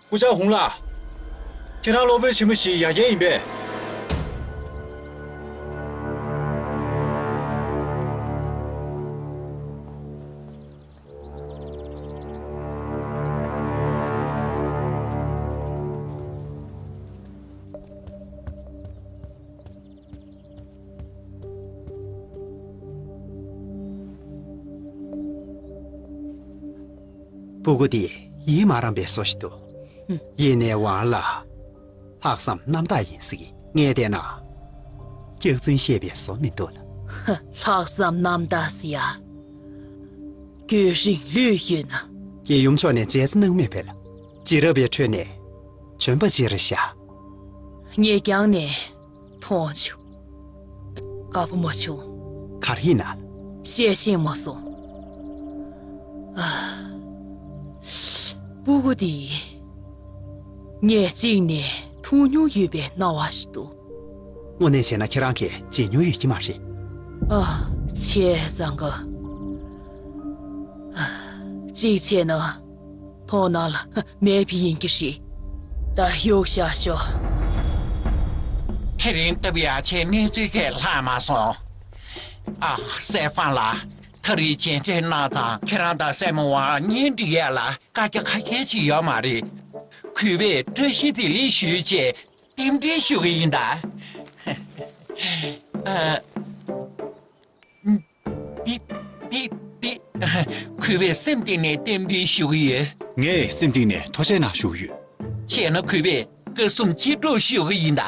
སྐུ་བཅར་ཧུང་ལགས། ཁྱེད་རང་སློབ་དཔོན་ཆེན་མོ་ཞིག་ཡ་མཁན་ཡིན་པས། སྤུ་གུ་འདི་ཡིད་མ་རངས་པའི་བཟོ་ཞིག་འདུག་ཡིན་ནའི་ཝང་ལ་ལྷག་བསམ་རྣམ་དག་ཡིན་ཟེར་གི། ངས་བལྟས་ན་སྐྱག་རྫུན་བཤད་པའི་བཟོ་མི་འདུག་ལ། ལྷག་བསམ་རྣམ་དག་ཟེར་ཡ། རྒྱུན་རིང་ལུས་ཡོད་ན། རྒྱལ་ཡུམ་མཆོག་ནས་མཇལ་རྩིས་གནང་མེད་པས་ལ། རྗེས་རབས་པའི་ཁྲོད་ནས་བྱོན་པ་ཅིག་རེད་ཤག་ངས་རྒྱང་ནས་མཐོང་བྱུང་། དགའ་པོ་མ་བྱུང་། ག་རེ་ཡིན་ན། བཤད་ཤེས་མ་སོང་། ཨ། སྤུ་གུ་འདི། ངས་གཅིག་ནས་ ཕུང་མྱོང་ཡོད་པའི་སྣང་བ་ཞིག་འདུག་དངོས་གནས་བྱས་ན་ཁྱེད་རང་གིས་བརྗེད་མྱོང་ཡོད་ཀྱི་མ་རེད། ཨ། བྱས་ཙང་གི། གཅིག་བྱས་ན། མཐོང་སྣང་ལ་མེད་པ་ཡིན་གྱི་རེད། ད་གཡུག་བཞག་ཤོག་དེ་རིང་སྟབས་ཡག་ཆེ་གནས་ཚུལ་གས་ལྷག་མ་སོང་། ཨ། སྲས་ཧྥང་ལགས། ད་རེས་མཇལ་འཕྲད་གནང་ཙང་ཁྱེད་རང་དང་སྲས་མོ་ཝང་གཉེན་སྒྲིག་ཡ་ལ་བཀའ་རྒྱ་ཁ་ཁྱེར་ཅིག་ཡོད་མ་རེད། གུས་པས་བཀྲ་ཤིས་བདེ་ལེགས་ཞུ་ཅེས་རྟེན་འབྲེལ་ཞུ་གི་ཡིན་ད། ཨ། འདི། འདི། འདི། གུས་པས་སེམས་གཏིང་ནས་རྟེན་འབྲེལ་ཞུ་གི་ཡོད། ངས་སེམས་གཏིང་ནས་ཐུགས་རྗེ་གནང་ཞུ་གི་ཡོད། བྱས་ན་གུས་པས་སྐུ་གསུམ་སྤྱི་སྒྲོག་ཞུ་གི་ཡིན་ད།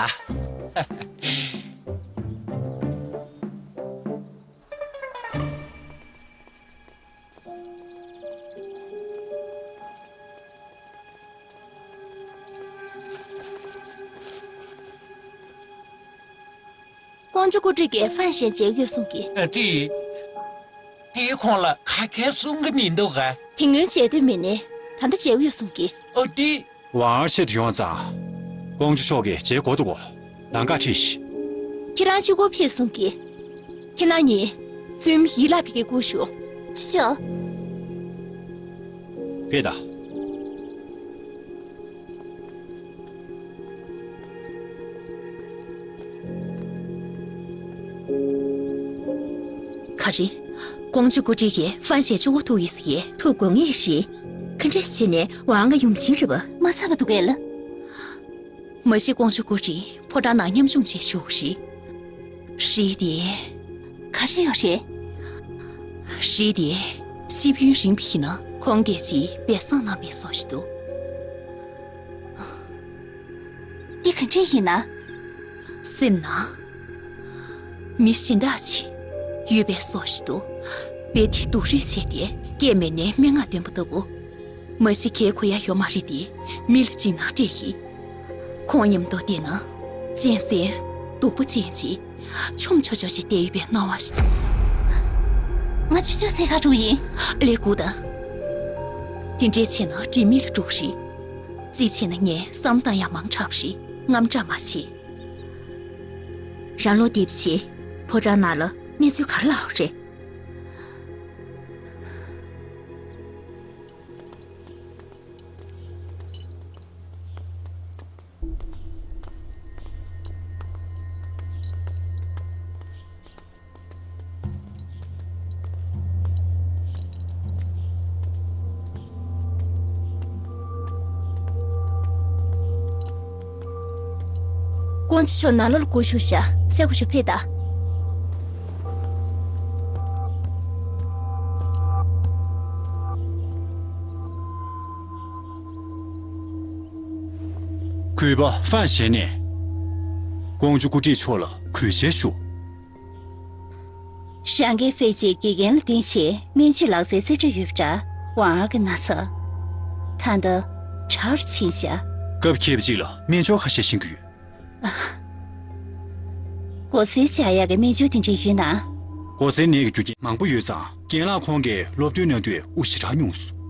ཀོང་ཇོ་སྐུ་བགྲེས་ཀྱིས་ཧྥན་ཞན་མཇལ་ཡོད་གསུང་གི། ཨ། དེ། དེའི་ཁོང་ལ་ག་གེ་གསུང་གི་མི་འདུག་ག་དེ་སྔོན་མཇལ་འདོད་མེད་ནས་ད་ལྟ་མཇལ་ཡོད་གསུང་གི། ཨོ་དེ། ཝང་ཨར་ཆེད་དུ་ཡོང་ཙང་། ཀོང་ཇོ་མཆོག་གིས་མཇལ་དགོས་འདུག་གོ། ལམ་ཁ་ཁྲིད་ཤིག་ཁྱེད་རང་གཅིག་པོ་ཕེབས་གསུང་གི། ཁྱེད་རྣམ་གཉིས་བཙུན་མོ་ཡིད་ལ་ཕེབས་ཀྱི་སྐུ་ཞུ། ཤོག་ཕེབས་དང་། ག་རེ། ཀོང་ཇོ་སྐུ་བགྲེས་ཀྱིས་ཧྥན་ཞན་གཅིག་པོ་ཐུག་ཡིན་ཟེར་གི། ཐུག་དགོས་ངེས་རེད། ག་འདྲ་བྱས་ནས་ཝང་གི་ཡུམ་ཆེན་རེད་པ། མ་ཚར་བ་འདུག་གས་ལ། མ་གཞི་ཀོང་ཇོ་སྐུ་བགྲེས་ཕོ་བྲང་ནང་ཉམ་ཆུང་བྱས་བཞུགས་རེད། རེད་དེ། ག་རེ་ཡོད་རེད། རེད་དེ། ཤེས་ཡོན་རིང་པོ་ཡིན་ན་ཁོང་གིས་ཅིག་སྦས་གསང་གནང་བའི་བཟོ་ཞིག་འདུག་འདི་ག་འདྲ་ཡིན་ན། སེམས་ནང་། མི་གཞན་དག་ཅིག་ཡོད་པའི་བཟོ་ཞིག་འདུག་དཔེ་དེ་སྡུག་རུས་བྱས་ཏེ་སྐྱེ་མེད་ནས་སྨྲེ་སྔགས་འདོན་པ་ལྟ་བུ། མ་གཞི་གལ་གོ་ཡ་ཡོད་མ་རེད་དེ། མི་ལ་འཇིགས་སྣང་སྤྲད་ཡིན། ཁོང་མཉམ་དུ་བསྡད་ན། གཅན་གཟན་སྡུག་པོ་ཅན་ཅིག་ཆོམ་ཆོ་ཆོ་ཞིག་བསྡད་ཡོད་པའི་སྣང་བ་ཞིག་འདུག་ང་ཆུ་ཆུ་ཚེ་ཁ་འགྲོ་ཡིན། ལས་ཁུག་དང་། དེ་འདྲས་བྱས་ན་དྲི་མེད་ལ་འགྲོ་རེད། གཅིག་བྱས་ན་ངས་བསམ་བཏང་ཡ་མང་དྲགས་པ་རེད། དངངས་སྐྲག་མ་བྱེད། རང་ལོ་འདི་བྱས། ཕོ་བྲང་ནང་ལ་གནས་ཚུལ་ག་རེ་ལྷག་རེད། ཀོང་ཇོ་མཆོག་ནང་ལོགས་ལ་སྒུག་བཞུགས་ཤག་སྐུ་ཞབས་ཕེབས་དང་། གུས་པ་ཧྥན་ཞན་ནས་ཀོང་ཇོ་སྐུ་བགྲེས་མཆོག་ལ་གུས་ཞབས་ཞུ། རང་གིས་ཧྥེ་ཅིའི་དགེ་རྒན་ལ་བརྟེན་བྱས་སྨན་བཅོས་ལག་རྩལ་རྩེ་གྲས་ཡོད་པ་འདྲ། ཝང་ཨར་གྱི་ན་ཚ་ད་ལྟ་དྲག་རུ་ཕྱིན་ཤག་སྐབས་འཁེལ་བ་ཅིག་ལ་སྨན་སྦྱོར་ཁ་ཤས་བྱིན་གྱི་ཡོད། མགོ་སེར་བཅག་ཡག་གི་སྨན་སྦྱོར་དེ་འདྲ་ཡོད་ན། མགོ་སེར་ནད་ཀྱི་རྒྱུ་རྐྱེན་མང་པོ་ཡོད་ཙང་། རྒན་ལགས་ཁོང་གིས་སློབ་སྟོན་གནང་དུས་དབུགས་ཞེ་དྲག་ཉུང་སོང་།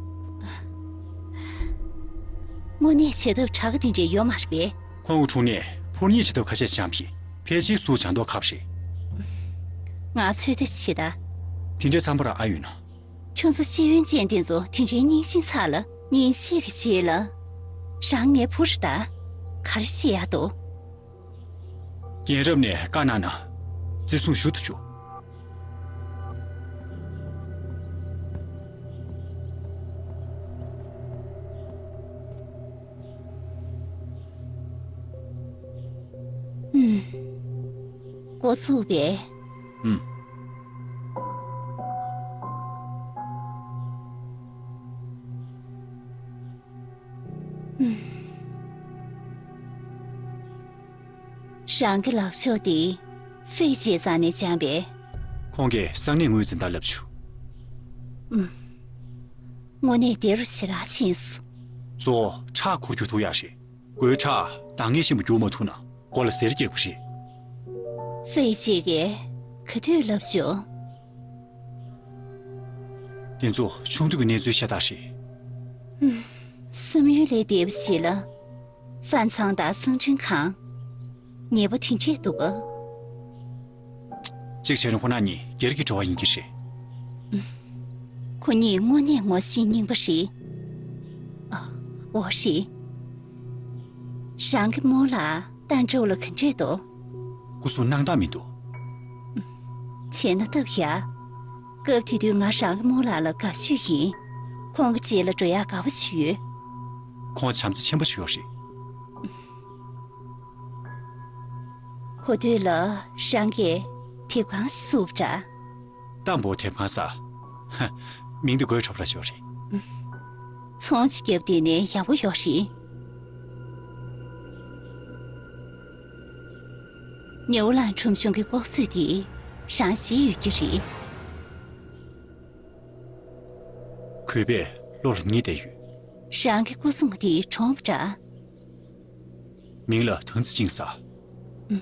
དངོས་གནས་བྱེད་ཐབས་དྲག་གི་དེ་འདྲ་ཡོད་མ་རེད་པས། ཁོང་གི་དྲུང་ནས་ཕུར་མཉེ་བྱེད་ཐབས་ཁ་ཤས་སྦྱངས་པས་ཕལ་ཆེར་ཟུག་སྦྱང་མདོག་ཁ་པོ་རེད། ང་ཚོད་ལྟ་བྱེད་ད། དེ་འདྲའི་འཚམས་པོ་རང་ཨ་ཡོད་ན། ཁྱོད་ཚོ་ཤེས་ཡོན་ཅན་དེ་ཚོ་དེ་འདྲའི་རྙིང་ཞེན་ཚ་ལ། ཉིན་ཤས་ཀྱི་རྗེས་ལ། རང་ངའི་བུ་རེད་ད། ག་རེ་བྱེད་ཡག་འདུག་རྒན་རབས་ནས་བཀའ་གནང་ན། བརྩི་སྲུང་ཞུ་དུ་ཆུག་ཨུམ། འགོ་ཚུགས་པས། ཨུམ། ཨུམ། རང་གི་ལག་ཤོག་དེ་ཧྥེ་ཅེ་རྩ་ནས་སྦྱངས་པས། ཁོང་གིས་གསང་གནས་ངོས་འཛིན་དང་ལབ་བྱུང་། ཨུམ། དངོས་གནས་དེ་རུ་ཞེ་དྲག་ཕྱིན་སོང་། གཙོ་བོ་ཁྲག་འཁོར་རྒྱུག་ཐུབ་ཡག་རེད། མགོའི་ཁྲག་འདང་ངེས་ཤིན་པོ་རྒྱུག་མ་ཐུབ་ན་མགོ་ལ་གཟེར་རྒྱག་པ་རེད། ཧྥེ་ཅེ་གིས་ག་དུས་ལབ་བྱུང་། དེ་ཚོ་ཆུང་དུས་ཀྱི་གནས་ཚུལ་ཤ་སྟག་རེད། ཨུམ། བསམ་ཡུལ་ལས་འདས་པ་ཞིག་ལ། ཧྥན་ཚང་དང་སང་ཁྲིན་ཁང་། ཉེ་པོ་དེ་འདྲས་འདུག་ག་གཅིག་བྱས་ན་ཁོ་རང་གཉིས་སྒེར་གྱི་འབྲེལ་བ་ཡིན་གྱི་རེད། ཁོ་གཉིས་དངོས་གནས་ངོ་ཤེས་རྙིང་པ་རེད། ཨ། འོ་རེད། རང་གི་རྨོ་ལགས་ཏན་ཀྲོའུ་ལ་ག་འདྲས་འདུག་སྐུ་སྲུང་གནང་སྟངས་མི་འདུག་བྱས་ན་སྟབས་ཡག་སྐབས་དེ་དུས་ང་རང་གི་རྨོ་ལགས་ལ་དགའ་ཤོས་ཡིན། ཁོང་གི་རྗེས་ལ་འགྲོ་ཡག་དགའ་པོ་ཞིག་ཡོད། ཁོང་བྱམས་བརྩེ་ཆེན་པོ་ཞིག་ཡོད་རེད། གོ་ཐོས་ལ་རང་གིས་དེབ་ཁང་ཞིག་བཙུགས་པ་འདྲ། ཏམ་པོ་དེབ་ཁང་ཟེར། ཧ། མིང་དེ་དགོད་བྲོ་བོ་ཞིག་ཡོད་རེད། ཚོང་ཅིག་བརྒྱབ་བསྡད་ནས་ཡག་པོ་ཡོད་རེད། ཉེའུ་ལང་ཁྲོམ་གཞུང་གི་ལྐོག་གསོད་དེ་རང་ཤེས་ཡོད་ཀྱི་རེད། གུས་པས་བློ་ལ་ངེས་བསྡད་ཡོད། རང་གི་སྐུ་སྲུང་དེ་གྲོངས་པ་འདྲ། མིང་ལ་ཐང་ཙི་ཅིང་ཟེར། ཨུམ།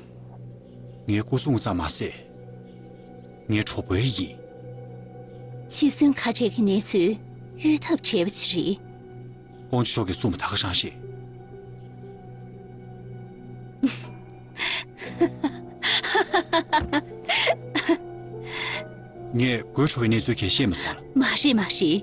ངའི་སྐུ་སྲུང་ཙམ་མ་ཟད། ངའི་གྲོགས་པོ་ཡིན། འཆི་གསོན་ཁ་བྲལ་གྱི་གནས་ཚུལ་གཡོལ་ཐབས་བྲལ་བ་ཅིག་རེད། ཀོང་ཇོ་མཆོག་གིས་གསུངས་པ་ད་ག་རང་རེད། ངས་དགོད་བྲོ་བའི་གནས་ཚུལ་གྱིས་ཤེས་མ་སོང་ལ། མ་རེད་མ་རེད།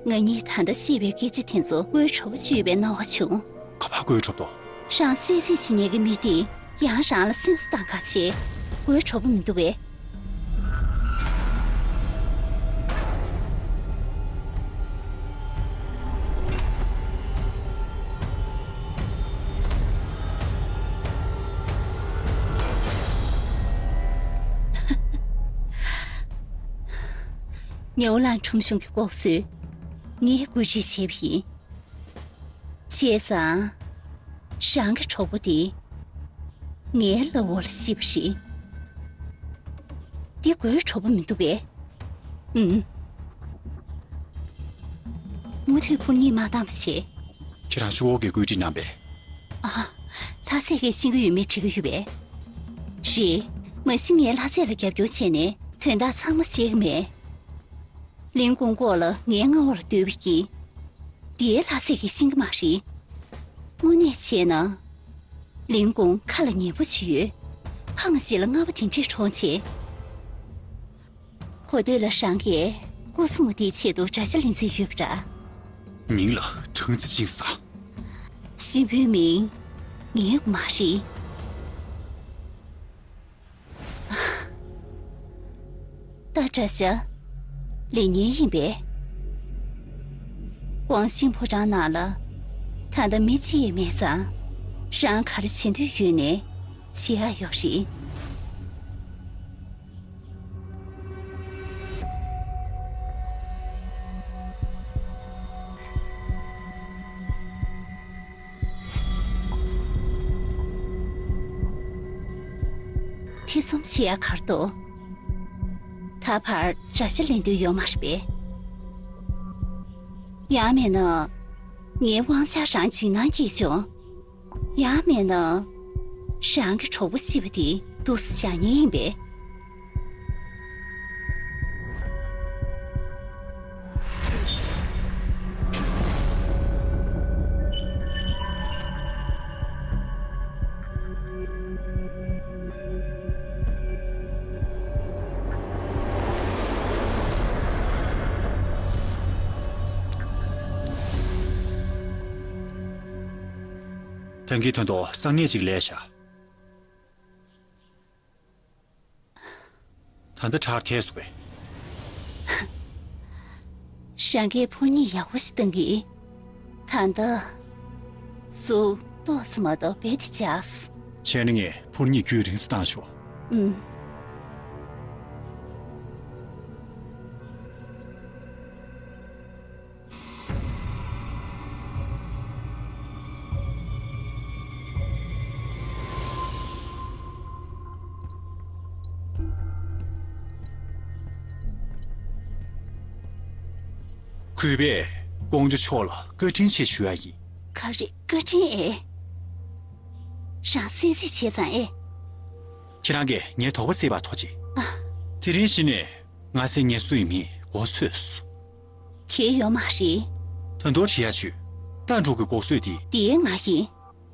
ང་གཉིས་ད་ལྟ་བཤད་པའི་སྐད་ཆ་དེ་ཚོ་དགོད་བྲོ་བོ་ཅིག་ཡོད་པའི་སྣང་བ་བྱུང་། ག་པར་དགོད་བྲོ་བོ་འདུག་རང་སད་སེད་བྱེད་མཁན་གྱི་མི་དེ་ཡང་རང་ལ་སེམས་གསོ་བཏང་ག་བྱེད། དགོད་བྲོ་བོ་མི་འདུག་གས། ཉེའུ་ལང་ཁྲོམ་གཞུང་གི་ལྐོག་གསོད། ངས་བཀོད་སྒྲིག་བྱས་པ་ཡིན། བྱས་ཙང་། རང་གི་གྲོགས་པོ་དེ། ངའི་གློ་བོ་ལ་ཤི་བ་རེད། འདི་དགོད་བྲོ་བོ་མི་འདུག་གས། ཨུམ། མུ་མཐུད་འཕུར་མཉེད་མ་བཏང་བ་བྱེད། ཁྱེད་རང་ཆུ་བོ་གིས་བཀོད་སྒྲིག་གནང་པས། ཨ། ལྷ་སྲས་ཀྱིས་ཤེས་ཀྱི་ཡོད་མེད་དྲི་གི་ཡོད་པས། རེད། མ་གཞི་ངས་ལྷ་སྲས་ལ་རྒྱབ་སྐྱོར་བྱས་ནས་དོན་དག་ཚང་མ་ཤེས་ཀྱི་མེད། ལིན་ཀུང་ལྐོག་ལ་ངའི་མངའ་འོག་ལ་སྡོད་པ་ཡིན། འདིའི་ལྷ་སྲས་ཀྱིས་ཤེས་ཀྱི་མ་རེད། དངོས་གནས་བྱས་ན། ལིན་ཀུང་ཁ་ལ་ཉན་པོ་ཞིག་ཡོད། ཕངས་རྗེས་ལ་རྔ་བ་དེ་འདྲས་འཁྲུངས་བྱས། གོ་ཐོས་ལ་རང་གིས་སྐུ་སྲུང་དེའི་ཆེད་དུ་དགྲ་ཤ་ལེན་རྩིས་ཡོད་པ་འདྲ། མིང་ལ་ཐང་ཙི་ཅིང་ཟེར། གཤིན་པོའི་མིང་ངའི་མ་རེད། ད་དགྲ་ཤ་ལེན་མཁན་ཡིན་པས། ཝང་ཤིང་ཕོ་བྲང་ནང་ལ་ད་ལྟ་མི་གཅིག་ཡང་མེད་ཙང་། རང་ག་རེ་བྱེད་འདོད་ཡོད་ནའི་བྱེད་ཡག་ཡོད་རེད། ཐེ་ཚོམ་བྱེད་ཡག་ག་རེ་འདུག་ད་བར་དགྲ་ཤ་ལེན་འདོད་ཡོད་མ་རེད་པས། ཡང་མིན་ན། ངའི་དབང་ཆ་རང་འཇིགས་སྣང་སྐྱེས་བྱུང་། ཡང་མིན་ན། རང་གི་གྲོགས་པོ་ཤི་བ་དེ་འདུག་སེ་བཞག་མཁན་ཡིན་པས། ཐང་གིས་དོན་དུ་གསང་གནས་ཅིག་ལས་བཞག་ད་ལྟ་དྲག་ཐལ་སོང་བས། རང་གིས་འཕུར་མཉེད་ཡག་པོ་ཞིག་བཏང་གི། ད་ལྟ་སུ་ཏོག་ཙམ་མ་གཏོགས་རྦད་དེ་འཇགས་སོང་། བྱས་ན་ངས་འཕུར་མཉེད་རྒྱུན་རིང་ཙམ་བཏང་ཆོག་ཨུམ། གུས་པས་ཀོང་ཇོ་མཆོག་ལ་བཀའ་དྲིན་ཆེ་ཞུ་ཡ་ཡིན། ག་རེ་བཀའ་དྲིན་ཨེ། རང་གསན་གཟིགས་བྱས་ཙང་ཨེ། ཁྱེད་རང་གིས་ངའི་དོགས་པ་སེལ་བར་ཐུགས་རྗེ། ཨ། དེ་རིང་གཞི་ནས་ང་སེམས་ངལ་གསོ་ཡི་མི་མགོ་ཚོས་སོང་། གལ་ཡོད་མ་རེད། དོན་དོར་བྱེད་ཡ་བྱོས། ཏན་ཀྲོའུ་གི་ལྐོག་གསོད་དེ། དེ་ང་ཡིན།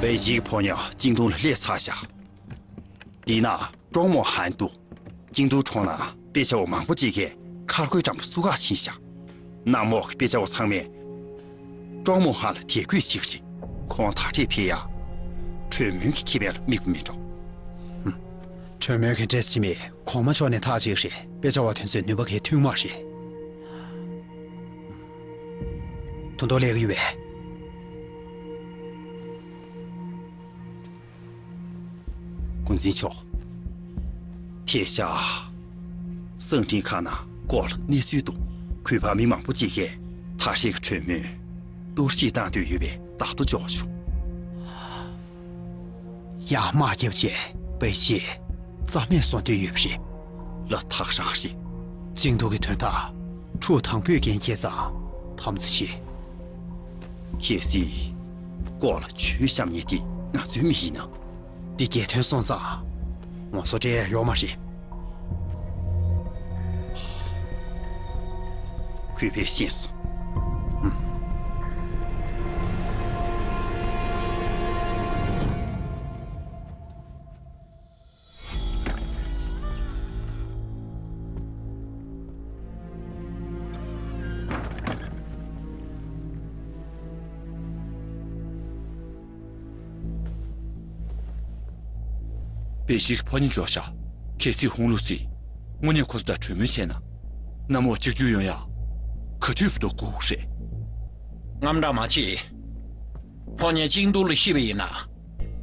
པེ་ཅིན་གྱི་ཕོ་ཉ་ཅིང་ཏུང་ལ་སླེབས་ཚར་བཞག་དེ་ན་ཀྲོང་མོ་ཧན་འདུག་ཅིང་ཏུང་གྲོང་ན་དཔེ་ཆ་བ་མང་པོ་ཅིག་གིས་མཁར་རྒོད་འགྲམ་པ་བསུ་ག་ཕྱིན་བཞག་གནམ་འོག་གི་དཔེ་ཆ་བ་ཚང་མས་ཀྲོང་མོ་ཧན་ལ་དད་གུས་བྱེད་ཀྱི་རེད། ཁོང་ད་རེས་ཕེབས་ཡ། གྲོས་མོལ་གྱི་ཁེ་ཕན་ལ་དམིགས་པ་མིན་འགྲོ། གྲོས་མོལ་གྱི་འབྲས་ཆི་མེད་གོང་མ་མཆོག་ནས་ཐག་བཅད་རེད། དཔེ་ཆ་བ་དེ་ཚོས་ནུས་པ་གའི་ཐོན་མ་རེད། དོན་དུ་ལས་ཀ་ཡོད་པས། ཀུན་འཛིན་མཆོག་དེ་ཤ། སང་ཀྲིན་ཁ་ན་སྐོར་ལ་གནས་ཚུལ་འདུག་གུས་པ་མི་མང་པོ་ཅིག་གིས་ད་རེས་ཀྱི་གྲོས་མོལ་གཏོར་བཤིག་བཏང་འདོད་ཡོད་པའི་བརྡ་ཐོ་འབྱོར་བྱུང་། ཡར་དམག་བརྒྱབ་རྗེས་པེ་ཅིན་རྩ་མེད་བཟོ་འདོད་ཡོད་པ་རེད། ལ་དྭགས་རང་རེད། ཅིང་ཏུང་གི་དོན་དག་ཕྲུག་དང་པོས་འགན་འཁྱེར་ཙང་དམ་བཅའ་བྱེད། གལ་སྲིད་ལྐོག་ལ་ཇུས་བཤམས་མཁན་དེ་ང་ཚོའི་མི་ཡིན་ན། འདི་རྒྱལ་དོན་སོང་ཙང་ངོ་སོ་སྤྲད་ཡ་ཡོད་མ་རེད། གུས་པས་ཤེས་སོང་། ཨུམ། པེ་ཅིན་གྱི་ཕོ་ཉ་འབྱོར་བཞག་གལ་སྲིད་ཧུང་ལུ་སི་དངོས་གནས་ཁོ་ཚོ་དང་གྲོས་མོལ་བྱས་ན། གནམ་འོག་གཅིག་གྱུར་ཡོང་ཡ་ག་དུས་བབ་དུ་སྒུག་རེད། དངངས་སྐྲག་མ་བྱེད། ཕོ་ཉ་ཅིང་ཏུང་ལ་ཤི་བ་ཡིན་ན།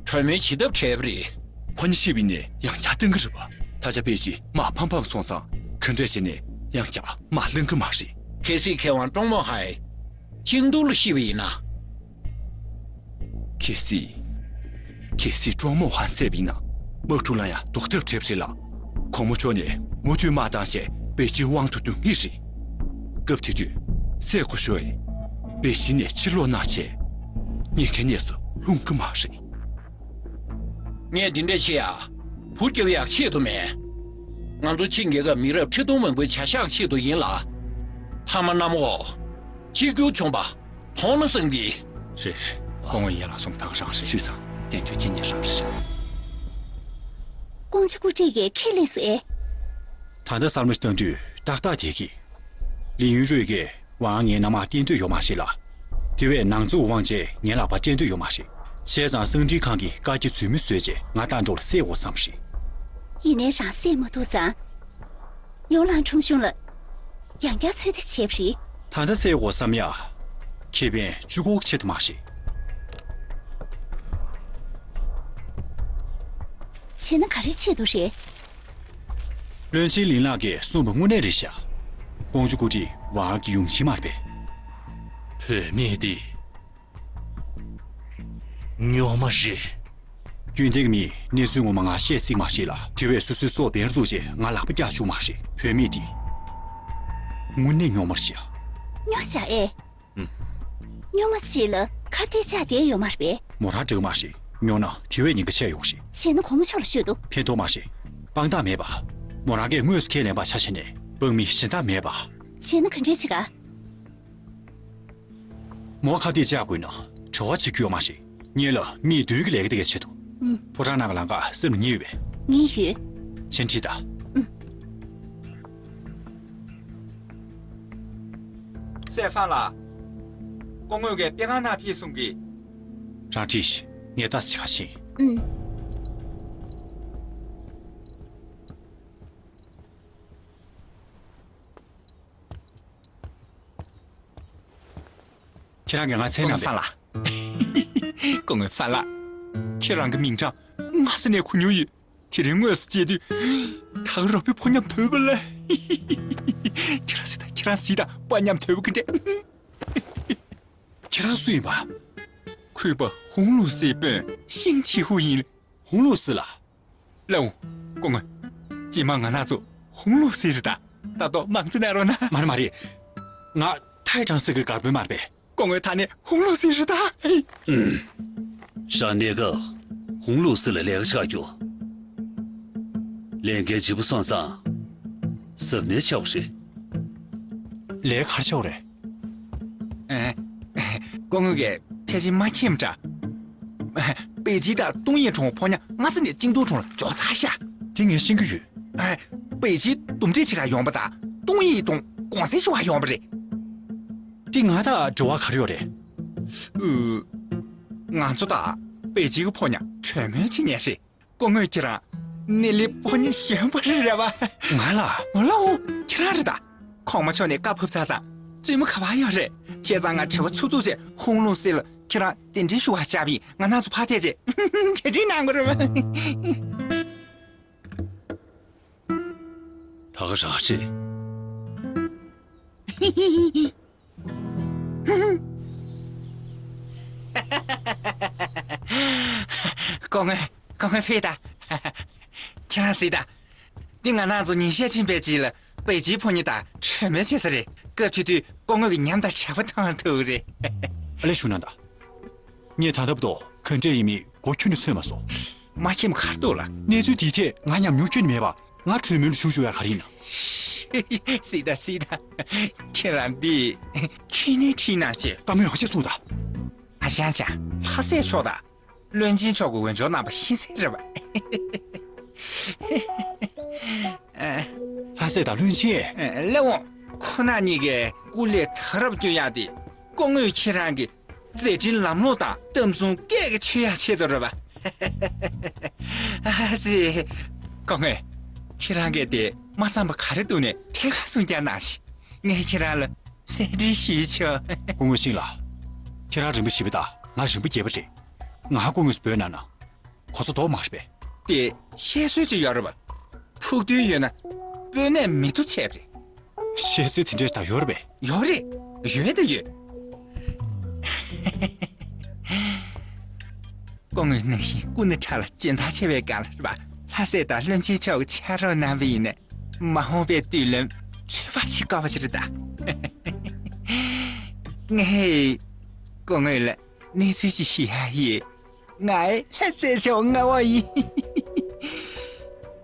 གྲོས་མོལ་བྱེད་ཐབས་བྲལ་བ་རེད། ཕོ་ཉ་ཤི་བ་ཡིན་ནའི་ཡང་བསྐྱར་བཏང་གི་རེད་པ། ད་ཆ་པེ་ཅིན་དམག་ཕམ་ཕམ་སོང་ཙང་ག་འདྲས་བྱས་ནས་ཡང་བསྐྱར་དམག་ལེན་གི་མ་རེད། གལ་སྲིད་མཁས་དབང་ཀྲོང་མོ་ཧན་ཅིང་ཏུང་ལ་ཤི་བ་ཡིན་ན། གལ་སྲིད། གལ་སྲིད་ཀྲོང་མོ་ཧན་བསད་པ་ཡིན་ན་དམག་འཁྲུག་ལ་ཡང་ཟློག་ཐབས་བྲལ་བ་རེད་ལ། གོང་མ་མཆོག་ནས་མུ་མཐུད་དམག་བཏང་བྱས་པེ་ཅིན་དབང་དུ་བསྡུ་ངེས་རེད། སྐབས་དེ་དུས་བསད་དགོས་ཞུ་བས། པེ་ཅིན་ནས་ཕྱིར་ལོག་གནང་བྱས། ཉེན་ཁའི་གནས་སུ་ལྷུང་གི་མ་རེད། ངས་འདི་འདྲས་བཤད་ཡ། བུ་སྐྱོབ་ཡག་ཆེད་དུ་མེད། ང་ཚོ་ཆིང་རྒྱལ་ཁབ་མི་རབས་ཁྲི་སྟོང་མང་པོའི་བྱ་གཞག་ཆེད་དུ་ཡིན་ལ། མཐའ་མ་གནམ་འོག་གཅིག་གྱུར་བྱུང་པ། མཐོང་ན་བསམ་གི། རེད་རེད། སྐུ་ངོ་ཡན་ལག་སུམ་རྟགས་རང་རེད། ཞུས་ཙང་གདན་དྲོད་ཁྱེད་ཉིད་རང་རེད། ཀོང་ཇོ་སྐུ་བགྲེས་ཀྱིས་ཁས་ལེན་སོང་ཨེ། ད་ལྟ་གསར་མ་ཞིག་བཏང་དུས་ཏག་ཏག་བསྡད་ཀྱི། ལི་ཡུན་རུས་ཀྱིས་ཝང་ངའི་མནའ་མར་བསྟན་འདོད་ཡོད་མ་རེད་ལ། དེ་བས་ནང་འཛུལ་དབང་བྱས་ངའི་ལག་པར་སྤྲད་འདོད་ཡོད་མ་རེད། བྱས་ཙང་གསང་འཕྲིན་ཁང་གིས་བཀའ་རྒྱ་རྫུན་མ་བཟོས་རྗེས་ང་ལྟ་འགྲོ་ལ་བསད་དགོས་བསམ་རེད། ཡིན་ནའི་རང་བསད་མ་ཐུབ་ཙང་། ཡོ་ལང་ཁྲོམ་གཞུང་ལ་ཡང་བསྐྱར་འཚོལ་བསྡུ་བྱས་པ་རེད། ད་ལྟ་བསད་དགོས་བསམ་ཡ། ཁེ་ཕན་གཅིག་པོའི་ཆེད་དུ་མ་རེད། བྱས་ན་ག་རེ་ཆེད་དུ་རེད། བློན་ཆེན་ལིན་ལགས་ཀྱིས་གསུངས་པ་དངོས་གནས་རེད་ཤག་ཀོང་ཇོ་སྐུ་བགྲེས་ཝང་གི་ཡུམ་ཆེན་མ་རེད་པས། བུད་མེད་དེ། ཉོ་མ་རེད། རྒྱུན་ལྡན་གྱི་མིས་གནས་ཚུལ་ངོ་མ་ང་བཤད་སྲིད་མ་རེད་ལ། དེ་བས་སོ་སོའི་སྲོག་འབེན་ར་བཙུགས་རྗེས་ང་ལག་པ་བཀྱག་བཅུག་མ་རེད། བུད་མེད་དེ། དངོས་གནས་ཉོ་མ་རེད་ཤག་ཉོ་བཞག་ཨེ། ཨུམ། སྨྱོན་མ་ཅིག་ལ་ཁ་གཏད་བཅག་བསྡད་ཡོད་མ་རེད་པས། མོ་རང་འགྲིག་མ་རེད། ཉོ་ན་དེ་བས་ཉེན་ཁ་ཆེ་ཡོང་རེད། བྱས་ན་གོང་མ་མཆོག་ལ་ཤོད་དོ། ཕན་ཐོགས་མ་རེད། དཔང་རྟགས་མེད་པ། མོ་རང་གིས་དངོས་སུ་ཁས་ལེན་པ་ཆ་བཞག་ནས་དཔང་མི་གཞན་དག་མེད་པ། བྱས་ན་ག་འདྲས་བྱེད་ག་མོ་ཁ་གཏད་བཅག་དགོས་ན་བྲོ་བ་བྱེད་རྒྱུ་ཡོད་མ་རེད། གཉིས་ལ་མིས་བདུད་ཀྱི་ལས་ཀ་དེ་གའི་ཆེད་དུ། ཨུམ། ཕོ་བྲང་ནང་གི་ལམ་ཁ་སེམས་ལ་ངེས་ཡོད་པས། ངེས་ཡོད། ཆེན་ཁྲིད་ད། ཨུམ། སྲས་ཧྥང་ལགས། སྐུ་ངོ་གིས་པེ་ཁང་ནང་ཕེབས་གསུང་གི། རང་ཁྲིད་ཤིག་ངས་ལྟ་ཅི་ག་ཕྱིན། ཨུམ། ཁྱེད་རང་གིས་ང་མཚན་གནང་པས། སྐུ་ངོ་ཧྥང་ལགས། སྐུ་ངོ་ཧྥང་ལགས། ཁྱེད་རང་གི་མིང་གྲགས་སྔ་ས་ནས་གོ་མྱོང་ཡོད། དེ་རིང་དངོས་སུ་མཇལ་དུས། ད་ག་རང་བུ་ཕོ་མཉམ་དུ་བུད་པ་ལས། ཁྱེད་རང་གཟིགས་དང་། ཁྱེད་རང་གཟིགས་དང་། པ་མཉམ་དུ་བུད་པ་གི་འདྲ། ཁྱེད་རང་སུ་ཡིན་པ། གུས་པ་ཧུང་ལུའུ་སིའི་སྤུན་ཤིང་ཆི་ཧུ་ཡིན། ཧུང་ལུའུ་སི་ལགས། ལགས་འོང་། སྐུ་ངོ། རྗེས་མ་ང་རང་ཚོ་ཧུང་ལུའུ་སི་རེད་ད། ད་དུང་མང་ཙི་གནང་རོགས་གནང་། མ་རེད་མ་རེད། ང་ཐའེ་ཀྲང་སི་གི་གར་དཔོན་མ་རེད་པས། སྐུ་ངོ་ད་ནི་ཧུང་ལུའུ་སི་རེད་ད། ཧུང་། རང་གནས་སྐབས་ཧུང་ལུའུ་སི་ལ་ལས་ཀ་ཞིག་རྒྱོབ། ལས་འགན་ལྗིད་པོ་སོང་ཙང་གཟབ་ནན་བྱས་པ་རེད། ལས་ཀ་ག་རེ་བྱས་པ་རེད། ཨ། སྐུ་ངོ་གིས་ཕལ་ཆེར་མ་མཁྱེན་པ་འདྲ། པེ་ཅིན་དང་ཏུང་ཡིན་གྲོང་ཕོ་ཉ་སྔ་ས་ནས་ཅིང་ཏུའུ་གྲོང་ལ་འབྱོར་ཚར་ཤག་དེ་ངས་ཤེས་ཀྱི་ཡོད། ཨ། པེ་ཅིན་འདུམ་འགྲིག་བྱེད་ག་ཡོང་པ་དང་ཏུང་ཡིན་གྲོང་གུང་སེང་ཞུ་བ་ཡོང་པ་རེད། དེ་ང་དང་འབྲེལ་བ་ག་རེ་ཡོད་རེད། ཨུ། ང་ཚོ་དང་པེ་ཅིན་གྱི་ཕོ་ཉ་གྲོས་མོལ་བྱེད་མཁན་རེད། སྐུ་ངོ་ཁྱེད་རང་ནེ་ལི་ཕོ་ཉ་གཞོན་པ་རེད་རེད་པ། ང་ལ། ང་ལ་འོ། ཁྱེད་རང་རེད་ད། གོང་མ་མཆོག་ནས་བཀའ་ཕབ་ཚར་ཙང་བཙུན་མོ་ག་པར་ཡོད་རེད། བྱས་ཙང་ང་དྲི་བ་ཚུར་བཙུགས་བྱས་ཧུང་ལུའུ་སི་ལ་ཁྱེད་རང་གདན་འདྲེན་ཞུ་བར་བཅར་བ་ཡིན། ང་རང་ཚོ་ཕར་ཐད་བྱས་གྲ་སྒྲིག་གནང་དགོས་རེད་པ། ད་ག་རང་རེད། སྐུ་ངོ། སྐུ་ངོ་ཕེབས་དང་། ཁྱེད་རང་གཟིགས་དང་། འདི་ང་རང་ཚོ་ཉིན་ཤས་ཕྱིན་པའི་རྗེས་ལ་པེ་ཅིན་ཕོ་ཉ་དང་གྲོས་མོལ་བྱེད་ས་རེད། སྐབས་བྱེད་དུས་སྐུ་ངོ་གི་ཉམས་དང་དྲན་པ་ཐོན་ཐུབ་རེད། ཨ་ལས་ཞུ་ན་ད། ངས་ད་ལྟ་བར་དུ་ག་འདྲས་ཡིན་མིན་མགོ་ཁྱོན་ནས་ཚོས་མ་སོང་། མ་མཁྱེན་པ་ག་རེ་འདུག་ལགས། གནས་ཚུལ་འདིའི་ཐད་ང་ཉམས་མྱོང་ཁྱོན་ནས་མེད་པ། ང་གྲོས་མོལ་ཞུ་ཞུ་ཡ་ག་རེ་ཡིན་ན། སྲིད་ད་སྲིད་ད། ཁྱེད་རང་འདི་ཁྱེད་ནས་ཁྲིད་ན་ཅེས། བཀའ་མོལ་ཡག་ཤོས་གསུངས་དང་། ཨ་ཞང་ཅང་། ལྷ་སྲས་མཆོག་དང་བློན་ཆེན་མཆོག་གི་འོས་སྦྱོར་གནང་པ་ཤེས་གསལ་རེད་པ། ལྷ་སྲས་དང་བློན་ཆེན། ལགས་འོང་། ཁོ་ན་གཉིས་ཀས་སྐུ་ལས་ད་རབ་སྐྱོན་ཡག་དེ་སྐུ་ངོ་ཁྱེད་རང་གི་མཛད་འཕྲིན་ལམ་ལྷོང་དང་གཏམ་གསུམ་སྐད་ཀྱི་ཆོད་ཡག་ཆེད་དུ་རེད་པ། ཨ་ཙི། སྐུ་ངོ། ཁྱེད་རང་གིས་དེ་མ་ཚང་པ་ག་རེ་འདུག་ནས་ཐད་ཀར་གསུང་བསྐྱར་གནང་ཞིག་ངས་ཁྱེད་རང་ལ་གསལ་འདྲི་ཞུས་ཆོག་སྐུ་ངོ་ཤིང་ལགས། ཁྱེད་རང་རིམ་པ་བཞི་པ་དང་ང་རིམ་པ་བརྒྱད་པ་རེད། ང་ཧ་སྐུ་ངོ་སུ་འབོད་གནང་ན། གོ་ས་ལྡོག་མ་རེད་པས། དེ་བཤད་སྲོལ་ཅིག་ཡོད་རེད་པ། ཕུགས་འདུན་ཡོད་ན་དཔོན་གནས་མི་ཐུབ་བྱས་པ་རེད། བཤད་སྲོལ་དེ་འདྲས་ད་ཡོད་རེད་པས། ཡོད་རེད། ཡོད་ད་ཡོད། སྐུ་ངོ་ནང་བཞིན་སྐུ་ན་ཕྲ་ལ་འཇོན་ཐང་ཆེ་བའི་སྒང་ལ་རེད་པ། ལྷ་སྲས་དང་བློན་ཆེན་མཆོག་གི་ཕྱག་རོགས་གནང་བ་ཡིན་ན། མ་འོངས་པའི་མདུན་ལམ་ཚོད་དཔག་བྱེད་དཀའ་བ་ཞིག་རེད་ད། ངས་སྐུ་ངོ་ལ་གནས་ཚུལ་ཅིག་ཞུ་ཡ་ཡིན། ང་ལྷ་སའི་ཆེ་བ་མངའ་འོག་ཡིན།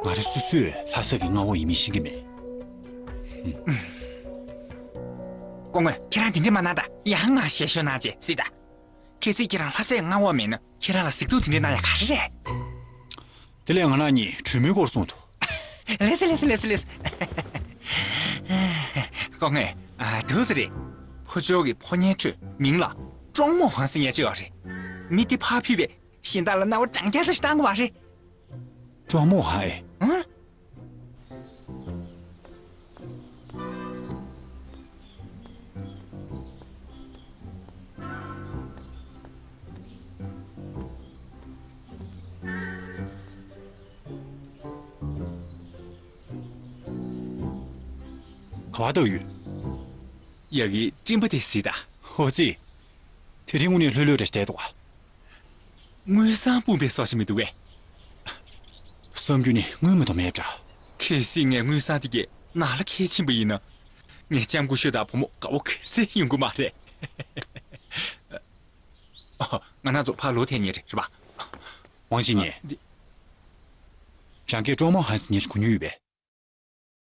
ང་རང་སོ་སོས་ལྷ་ས་གི་མངའ་འོག་ཡིན་མིན་ཤེས་ཀྱི་མེད། སྐུ་ངོ། ཁྱེད་རང་དེ་འདྲ་མ་གནང་དང་། ཡང་ང་ཞལ་ཤོར་གནང་བྱས་སྲིད་ད། གལ་སྲིད་ཁྱེད་རང་ལྷ་སའི་མངའ་འོག་མེད་ན་ཁྱེད་རང་ལ་གཟིགས་རྟོག་དེ་འདྲ་གནང་ཡ་ག་རེ་རེད། དེ་ལས་ང་རང་གཉིས་གྲོས་མོལ་སྐོར་གསུངས་འདུག། ལགས་སོ་ལགས་སོ་ལགས་སོ་ལགས་སོ། སྐུ་ངོ། ཨ། འདུག་སེ་རེད། ཕོ་ཅོག་གི་ཕོ་ཉའི་ཁྲོད་མིང་ལ་ཀྲོང་མོ་ཧང་ཟེར་མཁན་ཅིག་ཡོད་རེད། མི་དེ་ཕར་ཕུད་པས་གཞན་དག་ལ་རྣ་བ་གྲངས་བརྒྱ་ཙམ་ཞིག་བཏང་དགོས་པ་རེད། ཀྲོང་མོ་ཧང་ཨེ། ཨང་། ག་པར་བཏགས་ཡོད། ཡ་གི་སྤྲིན་པ་དེ་གཟིགས་དང་། ཧོ་ཙི། དེ་རིང་དངོས་གནས་ལྷོད་ལྷོད་འདྲ་ཞིག་བསྡད་འདུག་ག། དངུལ་སྲང་སྤུངས་པའི་བཟོ་ཞིག་མི་འདུག་གས། བསམ་རྒྱུ་ནི་དངུལ་མ་གཏོགས་མེད་འདྲ། གལ་སྲིད་ངས་དངུལ་སྲང་དེ་གས་ནགས་ལ་ཁྱེར་ཕྱིན་པ་ཡིན་ན། ངས་ལྕམ་སྐུ་ཞབས་དང་བུ་མོ་དགའ་བོ་ག་ཚད་ཡོང་གི་མ་རེད། ཨ། ང་རང་ཚོ་ཕར་ལོག་ཐེངས་གཉིས་རེད། རེད་པ། ཝང་ཞི་ཉིན། ཨ། འདི། རང་གིས་ཀྲོང་མོ་ཧན་ཟེར་མཁན་ཞིག་གོ་མྱོང་ཡོད་པས།